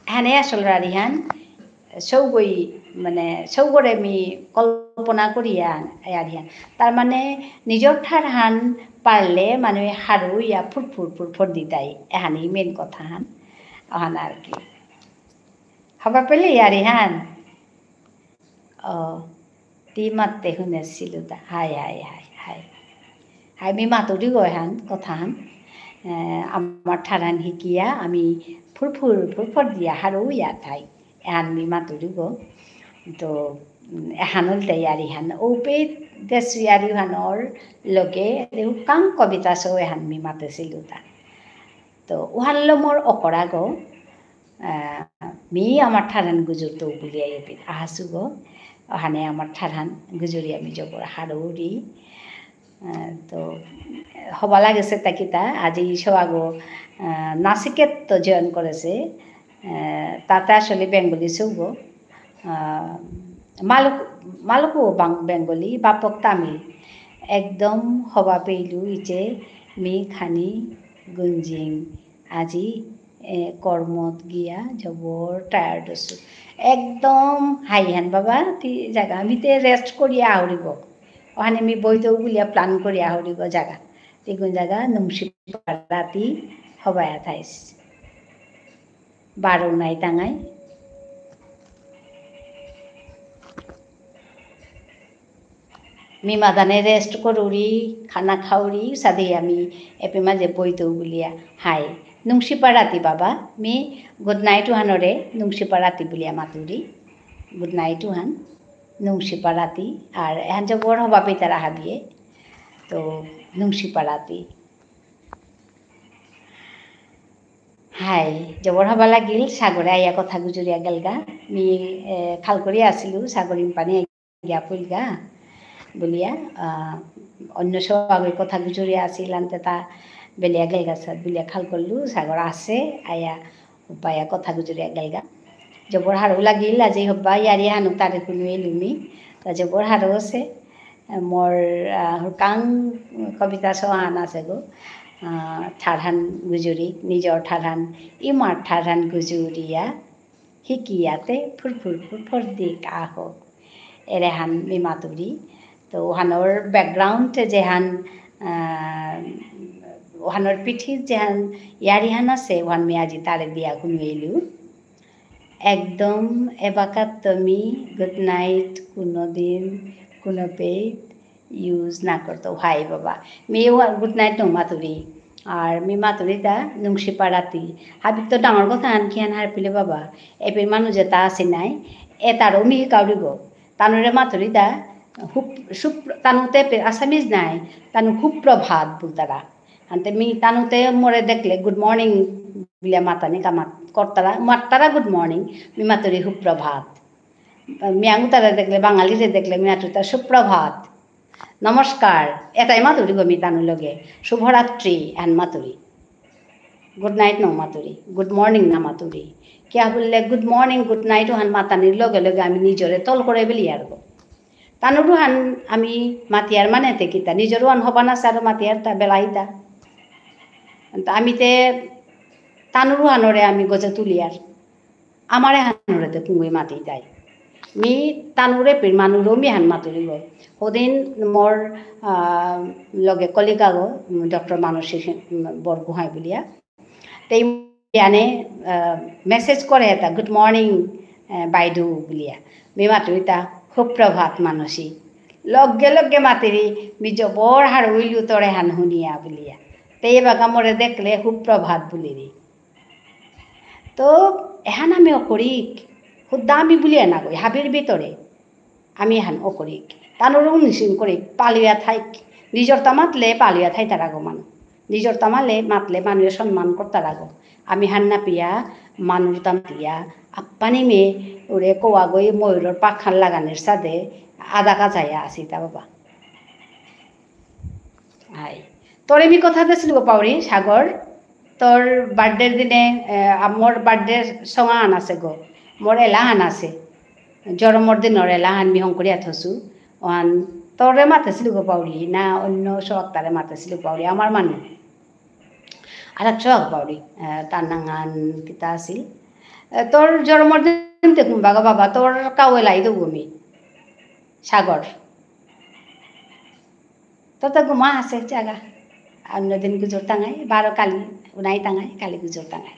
এহানে আসল ইয়ারিহান। সৌগই, মানে, সৌগরে মি কল্পনা করিয়া ইয়ারিহান। তার মানে, নিজর ঠারহান পারলে, মানে, হারৌয়া ফুরফুর ফুরফুর দিতাই। এহানি main কথাহান। অহান আর কি। হবা পেলে ইয়ারিহান। ও, তি মাতে শুনেছিলু তা। Hi, high, high, high. Hi, মি মাতুরি গো এহান, কথাহান। এ, আমার ঠারহান হিকিয়া, আমি ফুরফুর, ফুরফুর দিয়া হারৌয়া থাই। এহান মি মাতুরি গো। তো, উম, এহান হল ইয়ারিহান। ঔপে দেশ ইয়ারিহানর লগে, দেহু কাং কবিতা সৌ এহান মি মাতেছিলু তা। তো, উহানলো মোর অকরাগো। আহ, মি আমার ঠারহান গুজুরতো বুলিয়া এপিত আহাসুগো। অহানে আমার ঠারহান গুজুরি আমি জবর হারৌরি। আহ, তো, হবা লাগেছে তা কিতা, আজি সৌ আগো, আহ, নাসিকেত্ত join করেছে। আহ, তাতে আসলে Bengali সৌগো। আহ, মালক-, মালকও বাং-, Bengali, বাপক তামিল। একদম হবা পেইলু ইচে মি খানি গুঞ্জিং। আজি, এ, কর্মত গিয়া জবর tired অসু। একদম হাইহান বাবা, তি জাগা, আমি তে rest করিয়া আহরিব। অহানে মি বইতৌ বুলিয়া plan করিয়া আহরিব জাগা। তি কোন জাগা? নুংশিপাড়া তি হবায়া থাইস। বারো নাই তাঙাই। মি মাদানে rest করুরি, খানা খাউরি, সাদে আমি এপে মাঝে বইতৌ বুলিয়া। হাই, নুংশিপাড়া তি বাবা, মি good night উহানরে, নুংশিপাড়া তি বুলিয়া মাতুরি। Good night উহান, নুংশিপাড়া তি, আর এহান জবর হবা পেইতারা হাবিয়ে। তো, নুংশিপাড়া তি। হাই, জবর হবা লাগিল, সাগরে আইয়া কথা গুজরিয়া গেলগা। মি, এ, খাল করিয়া আসিলু, সাগর ইম্পানি গিয়া পুলগা বুলিয়া, আহ, অন্য সৌ আগই কথা গুজরিয়া আসিল, আনতে তা বেলিয়া গেলগা সাদ বুলিয়া খাল করলু, সাগর আসে, আয়া উপায়া কথা গুজরিয়া গেলগা। জবর হারৌ লাগিল, আজি হবা ইয়ারি হানু তারে কুনু এলুমি, তা জবর হারৌ আসে। মোর, আহ, হুরকাং কবিতা সৌ আহান আসে গো, আহ, ঠারহান গুজুরি, নিজর ঠারহান, ইমার ঠারহান গুজুরিয়া, হিকিয়াতে ফুরফুর ফুরফুর দিক আহ। এরেহান মি মাতুরি। তো ওহানর background যেহান, আহ, ওহানর পিঠিত যেহান ইয়ারিহান আসে, ওহান মি আজি তারে দিয়া হুনুয়েলু। একদম এবাকাত তুমি good night কোনোদিন কোনো পেইত use না করতো। হাই বাবা, মি ওয়া good night নৌ মাতুরি। আর মি মাতুরি তা নুংশিপাড়া তি। হাবিত তো ডাঙর কথা আন কিহান হারপিলে বাবা। এপির মানু যেতা আসে নাই, এতারও মি হিকাউরিব। তানুরে মাতুরি তা, হুপ-, সুপ্র-, তানুতে পে-, Assamese নাই, তানু সুপ্রভাত বুলতারা। আনতে মি তানুতে মোরে দেখলে, good morning বুলিয়া মাতানি কামাত করতারা, মাত্তারা good morning, মি মাতুরি সুপ্রভাত। মিয়াঙুতারে দেখলে, বাঙালিরে দেখলে, মি মাতুরি তা সুপ্রভাত, নমস্কার, এতাই মাতুরি গো মি তানু লগে, শুভরাত্রি, আন মাতুরি। Good night নৌ মাতুরি, good morning না মাতুরি। কিয়া বুললে, good morning, good night, ওহান মাতানির লগে লগে আমি নিজরে তল করে বেলিয়ার গো। তানুরুহান আমি মাতিয়ার মানে তে কিতা, নিজর ওহান হবা না সার মাতিয়ার তা বেলাইতা। তা আমি তে তানুরুহানরে আমি গজে তুলিয়ার। আমারে হানরে তে কুঙ্গুই মাতি তাই। মি তানুরে পির মানুরও মি হান মাতুরি গো। হদিন মোর, আহ, লগে colleague আগো, উম, ডক্টর মানসী সিং, উম, বরগোহাঁই বুলিয়া। তেই ইয়ানে, আহ, message করে এতা, "Good morning, আহ, বাইদেউ" বুলিয়া। মি মাতুরি তা, "সুপ্রভাত মানসী।" লগে লগে মাতিরি, "মি জবর হারৌ ইলু তোরে হান হুনিয়া" বুলিয়া। তেই এবাকা মোরে দেখলে সুপ্রভাত বুলিরি। তো এহান আমি অকরিক, হুদ্দা আমি বুলিয়া না কই, হাবির ভিতরে আমি এহান অকরিক। তানুরও নিশ্চিন করিক, পালিয়া থাইক, নিজর তা মাতলে পালিয়া থাইতারাগো মানু। নিজর তা মালে মাতলে মানুয়ে সম্মান করতারাগো। আমি হান না পিয়া, মানুর তা মাতিয়া, আপ্পানি মে, ওরে কোয়াগই ময়ূরর পাখান লাগানির সাদে আদা কাজায়া আসি তা বাবা। হাই। তোরে মি কথা দেসিলু গো পাউরি, সাগর। তোর birthday-র দিনে, এ, আ, মোর birthday-র song আন আছে গো। মোর এলাহান আছে। জরমর দিনর এলাহান মি হংকরিয়া থসু। ওহান তোরে মাতেসিলু গো পাউরি, না অন্য সব তারে মাতেসিলু পাউরি, আমার মানু। আর এক সব পাউরি, এ, তার নাঙহান কিতা আছিল? এ, তোর জরমর দিন তে কুম্বাগো বাবা, তোর কাউ এলাই দেবো মি। সাগর। তত ঘুমা আছে জাগা। অন্যদিন গুজর তাঙাই, বারো কালি উনাই তাঙাই, কালি গুজর তাঙাই।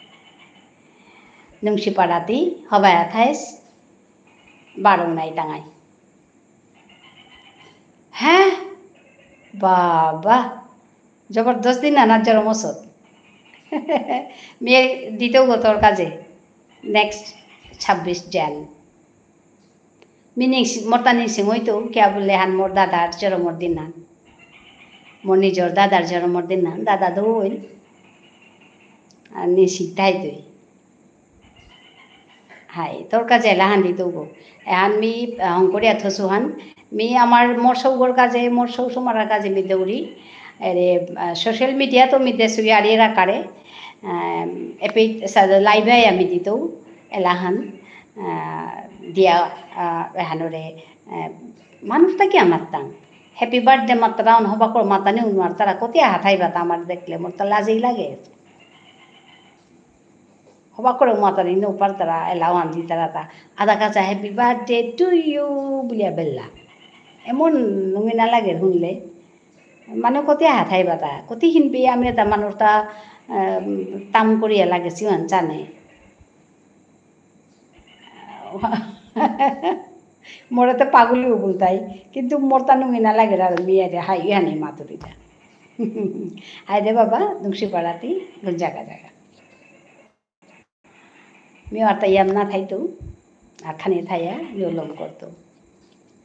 নুংশি পারাতি, হবায়া থাইস, বারো উনাই তাঙাই। হ্যাঁ? বাবা, জবরদস্ত দিন আনার জরমসত। মেয়ে দিতেও গো তোর কাজে, next ছাব্বিশ Jan। মি নিংসি-, মোর তা নিংসিং হইতো, কিয়া বুললে হান মোর দাদার জরমর দিন হান। মোর নিজর দাদার জরমর দিন হান, দাদা দৌ হইল। আর নিংসিং থাইতই। হাই, তোর কাজে এলা হান দিতৌ গো। এহান মি, আহ, হংকরিয়া থসু হান। মি আমার মোর সৌগর কাজে, মোর সৌ সুমারার কাজে মি দৌড়ি। এরে, আহ, social media তো মি দেসু ইয়ারি রাখারে। আহ, এপি সা-, live-এ আমি দিতৌ এলা হান। আহ, দিয়া, আহ, এহানরে, আহ, মানুষ তা কিয়া মাততাম? Happy birthday মাততারা, অন হবা করে মাতানি উনওয়ার তারা কতি হাথাই বাতা আমার দেখলে, মোর তো লাজেই লাগে। হবা করে মাতানি নো পারতারা, এলাও আনজি তারা তা। আদা কাঁচা happy birthday to you বুলিয়া বেললা। এমন নুঙি না লাগে শুনলে। মানে কতি হাথাই বাতা, কতি হিনপি আমি এটা মানুষ তা, আহ, তাম করিয়া লাগে সিমান জানে। মোরে তো পাগলিও বুলতাই, কিন্তু মোর তা নুঙি না লাগে আর মিয়া রে হাই ইহানি মাতুরিতা। হাই রে বাবা, নুংশি পারাতি, গুন জাগা জাগা। মিও আর তাই না থাইতো, আখানি থাইয়া, মিও লম করতো।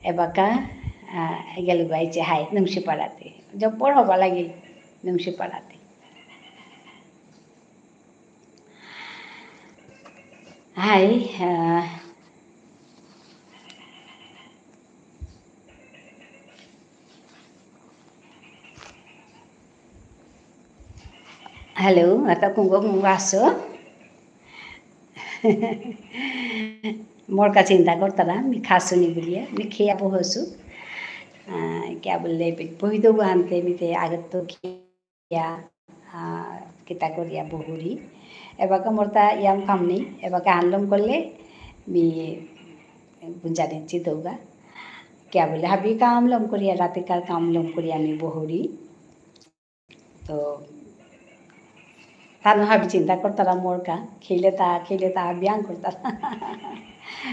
এবাকা, আহ, গেল গাইছে হাই, নুংশি পারাতি। জব্বর হবা লাগিল, নুংশি পারাতি। হাই, আহ, hello, আতা কুঙ্গ কুঙ্গ আসো। মোর কা চিন্তা করতারা, মি খাসুনি বুলিয়া, মি খেয়া বহসু। আহ, কিয়া বুললে, বহিত গুহান্তে মিতে আগত তো ইয়া, আহ, কিতা করিয়া বহুরি। এবাকা মোর তা ইয়াম কাম নেই, এবাকা আনলম করলে মি গুঞ্জানি চিতৌগা। কিয়া বুলে হাবি কাম লম করিয়া, রাতিকার কাম লম করিয়া মি বহুরি। তো, তানু হাবি চিন্তা করতারা মোর কা, খেলে তা, খেলে তা, বিয়াং করতারা।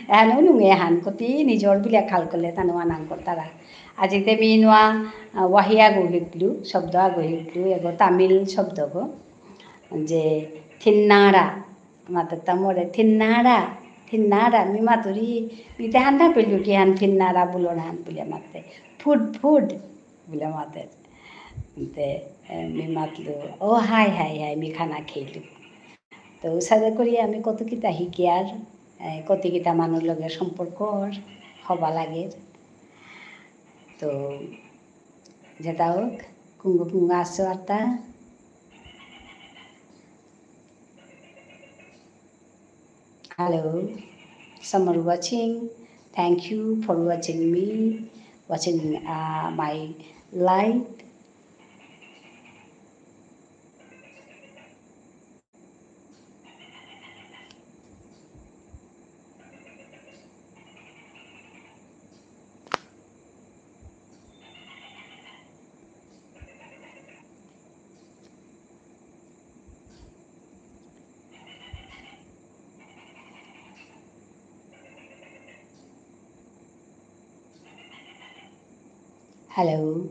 এহান উনুঙে এহান কতি নিজর বিলিয়া খাল করলে তানু আনাং করতারা। আজিতে মি নুয়া, আহ, ওয়াহি আগো হিকলু, শব্দ আগো হিকলু, এগো তামিল শব্দ গো, যে থিন্নারা, মাতাত্তা মোরে, থিন্নারা, থিন্নারা, মি মাতুরি, মি তে হান্ডা পেলু কি হান থিন্নারা বুলো না হান বুলে মাতে। Food, food, বুলে মাতে। তে, এ, মি মাতলু, ও হাই, হাই, হাই, মি খানা খেলু। তো, উসাদে করি আমি কত কিতা হিকিয়ার, এ, কত কিতা মানুর লগে সম্পর্ক হবা লাগে। তো, যেটা হোক, কুঙ্গ কুঙ্গ আসো আতা। Hello, some are watching. Thank you for watching me, watching, uh, my live. Hello.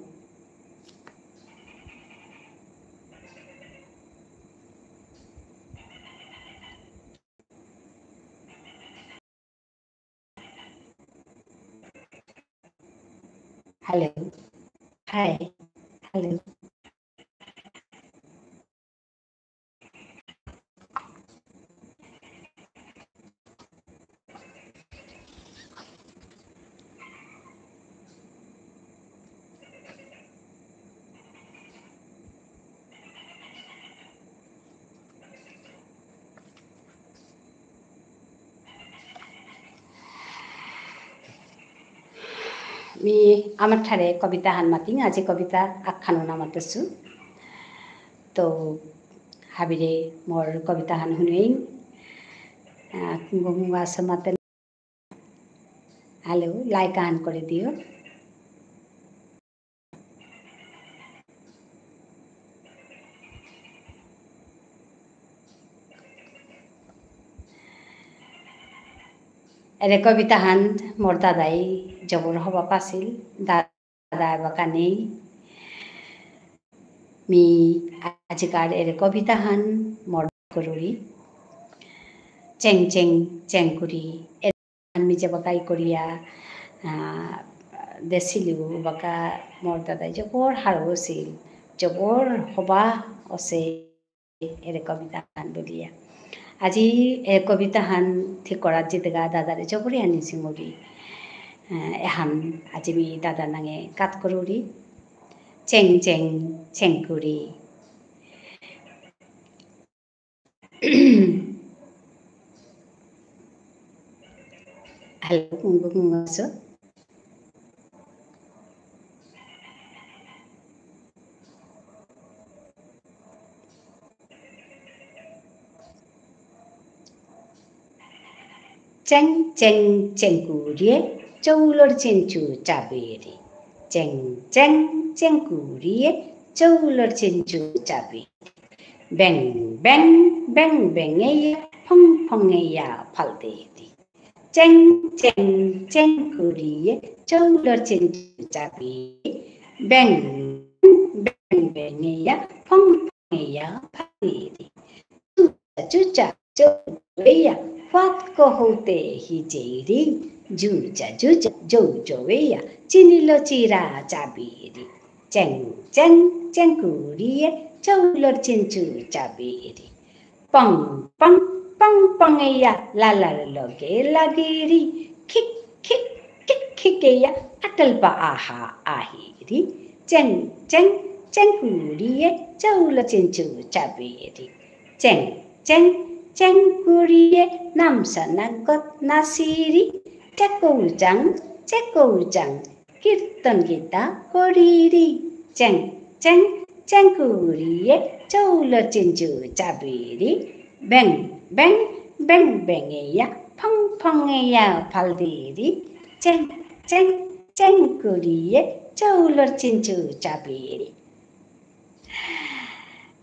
Hello. Hi. Hello. Me আমার ঠারে কবিতা হান মাতিং, আজি কবিতা আহান হুনা মাতেসু। তো হাবিরে মোর কবিতা হান হুনুইং। আহ, কুঙগ কুঙগ আসো মাতে। Hello, like আহান করে দিও। এরে কবিতা হান মোর দাদাই জবর হবা পাসিল, দাদা এবাকা নেই। মি আজিকার এরে কবিতা হান মোর করুরি। চেং চেং চেংকুরি, এরে আমি যেবাকাই করিয়া, আহ, দেসিলু, বাকা মোর দাদাই জবর হারৌ অসিল, জবর হবা অসে এরে কবিতা হান বুলিয়া। আজি এরে কবিতা হান ঠিক করাত যেতেগা দাদারে জবরে আনি সিঙুরি। আহ, এহান আজি মি দাদা নাঙে কাত করুরি। চেং চেং চেংকুরি। Hello, কুঙগ কুঙগ আসো? চেং চেং চেংকুরিয়ে, চৌলর চেঞ্চু চাবিরি। চেং চেং চেংকুরিয়ে, চৌলর চেঞ্চু চাবিরি। বেং বেং বেং বেঙেয়া, ফং ফঙেয়া ফালদেরি। চেং চেং চেংকুরিয়ে, চৌলর চেঞ্চু চাবিরি। বেং বেং বেঙেয়া, ফং ফঙেয়া ফালদেরি। চুচা চুচা, জৌ জৌয়া, ফাত কহৌতে হিজেইরি। জুজা জুজা, জৌ জৌয়া, চিনিল চিরা চাবিরি। চেং চেং চেংকুরিয়ে, চৌলর চেঞ্চু চাবিরি। পং পং পং পঙেয়া, লালার লগে লাগিরি। খিক খিক খিক খিকেয়া, আটলপা আহা আহিরি। চেং চেং চেংকুরিয়ে, চৌল চেঞ্চু চাবিরি। চেং চেং চেংকুরিয়ে, নামসা নাগত নাচিরি। চেকৌ চাং চেকৌ চাং, কীর্তন গীতা করিরি। চেং চেং চেংকুরিয়ে, চৌল চেঞ্চু চাবিরি। বেং বেং বেং বেঙেয়া, ফং ফঙেয়া ফালদেরি। চেং চেং চেংকুরিয়ে, চৌলর চেঞ্চু চাবিরি।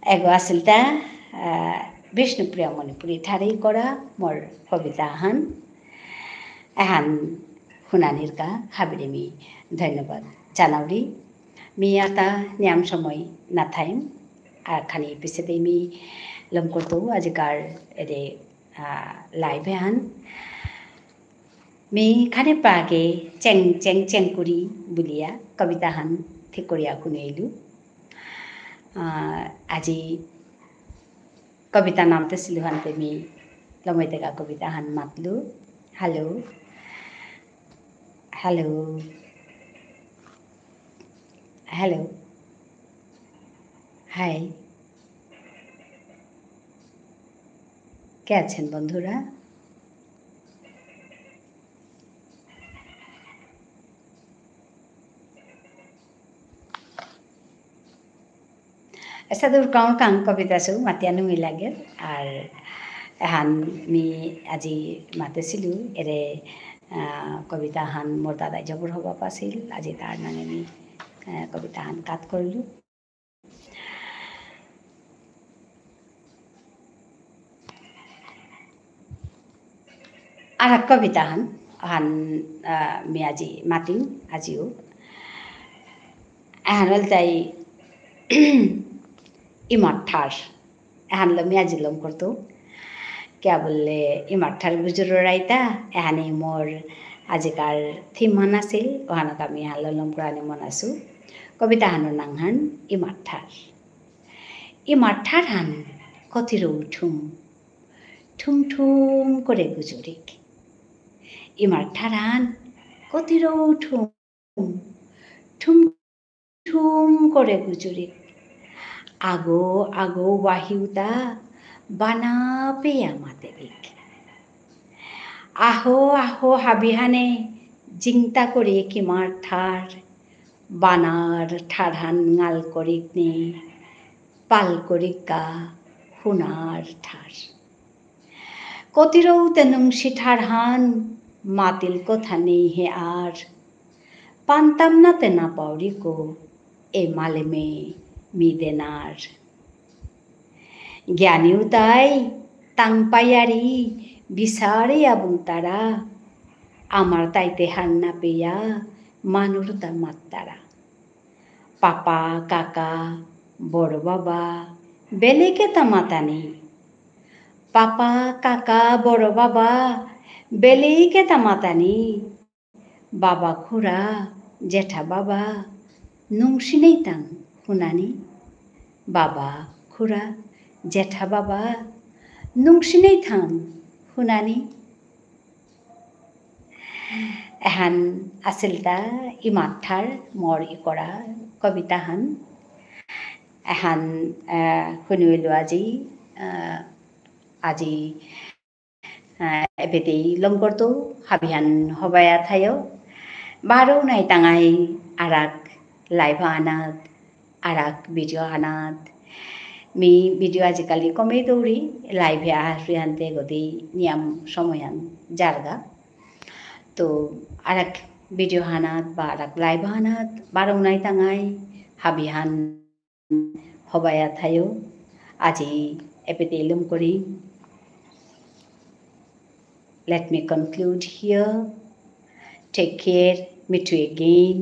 এগো আসিলতা, আহ, বিষ্ণুপ্রিয়া মণিপুরী ঠারেই করা মোর কবিতা হান। এহান হুনানির কা হাবিরে মি ধন্যবাদ জানাউরি। মি আতা নিয়াম সময় না থাইম। আর খানি পিছেদে মি লমকরতৌ আজিকার এরে, আহ, live এহান। মি খানি পাগে চেং চেং চেংকুরি বুলিয়া কবিতা হান ঠিক করিয়া হুনেইলু। আহ, আজি কবিতা নামতে সিলু হানতে মি লমইতেগা কবিতা হান মাতলু। Hello. Hello. Hello. Hi. কে আছেন বন্ধুরা? এসাদে উরকাং উরকাং কবিতা সৌ মাতিয়া নুঙি লাগের। আর এহান মি আজি মাতেসিলু এরে, আহ, কবিতা হান মোর দাদাই জবর হবা পাসিল, আজি তার নাঙে মি, আহ, কবিতা হান কাত করলু। আর এক কবিতা হান, হান, আহ, মি আজি মাতিং, আজিও। এহান হল তাই ইমার ঠার। এহান লো মি আজি লমকরতৌ। কিয়া বুললে ইমার ঠার গুজুরর আইতা, এহানি মোর, আজিকার theme হান আছিল, অহানক আমি হাললম করানি মনাসু। কবিতা হানর নাঙহান ইমার ঠার। ইমার ঠারহান কতিরৌ ঠুম, ঠুম ঠুম করে গুজুরিক। ইমার ঠারহান কতিরৌ ঠুম, ঠুম ঠুম করে গুজুরিক। আগো আগো ওয়াহিউতা বানা পেয়া মাতেরিক। আহো আহো হাবিহানে জিংতা করিক ইমার ঠার। বানার ঠারহান ঙাল করিক নি, পাল করিকা হুনার ঠার। কতিরৌ তে নুংসি ঠারহান মাতিল কথা নেই হে আর। পান্তাম না তে না পাউরিকো এ মালেমে মি দেনার। জ্ঞানীউতাই তাংপায়ারি বিচারে আবুলতারা, আমার তাইতে হার না পেয়া মানুরতা মাত্তারা। পাপা, কাকা, বড় বাবা, বেলেইকে তা মাতানি। পাপা, কাকা, বড় বাবা, বেলেইকে তা মাতানি। বাবা, খুড়া, জেঠা বাবা, নুংসিনেই তাং হুনানি। বাবা, খুড়া, জেঠা বাবা, নুংসিনেই থাং হুনানি। এহান আছিলতা ইমার ঠার মোর ইকরা কবিতাহান। এহান, আহ, হুনুইলু আজি, আহ, আজি, আহ, এপেতেই লমকরতৌ, হাবিহান হবায়া থায়ো। বারো নাই তাঙাই আরাক live আনাত, আরাক video আনাত। মি video আজিকালি কমেই দৌরি, live এ আহার ফ্রিহান্তে গদি নিয়াম সময়হান জারগা। তো আরাক video হানাত বা আরাক live হানাত বারো নাই তাঙাই হাবিহান হবায়া থায়ো। আজি এপেতে লমকরি। Let me conclude here. Take care. Meet you again.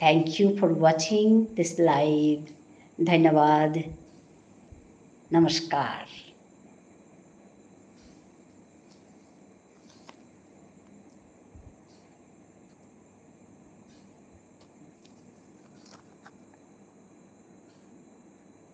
Thank you for watching this live. ধন্যবাদ। নমস্কার।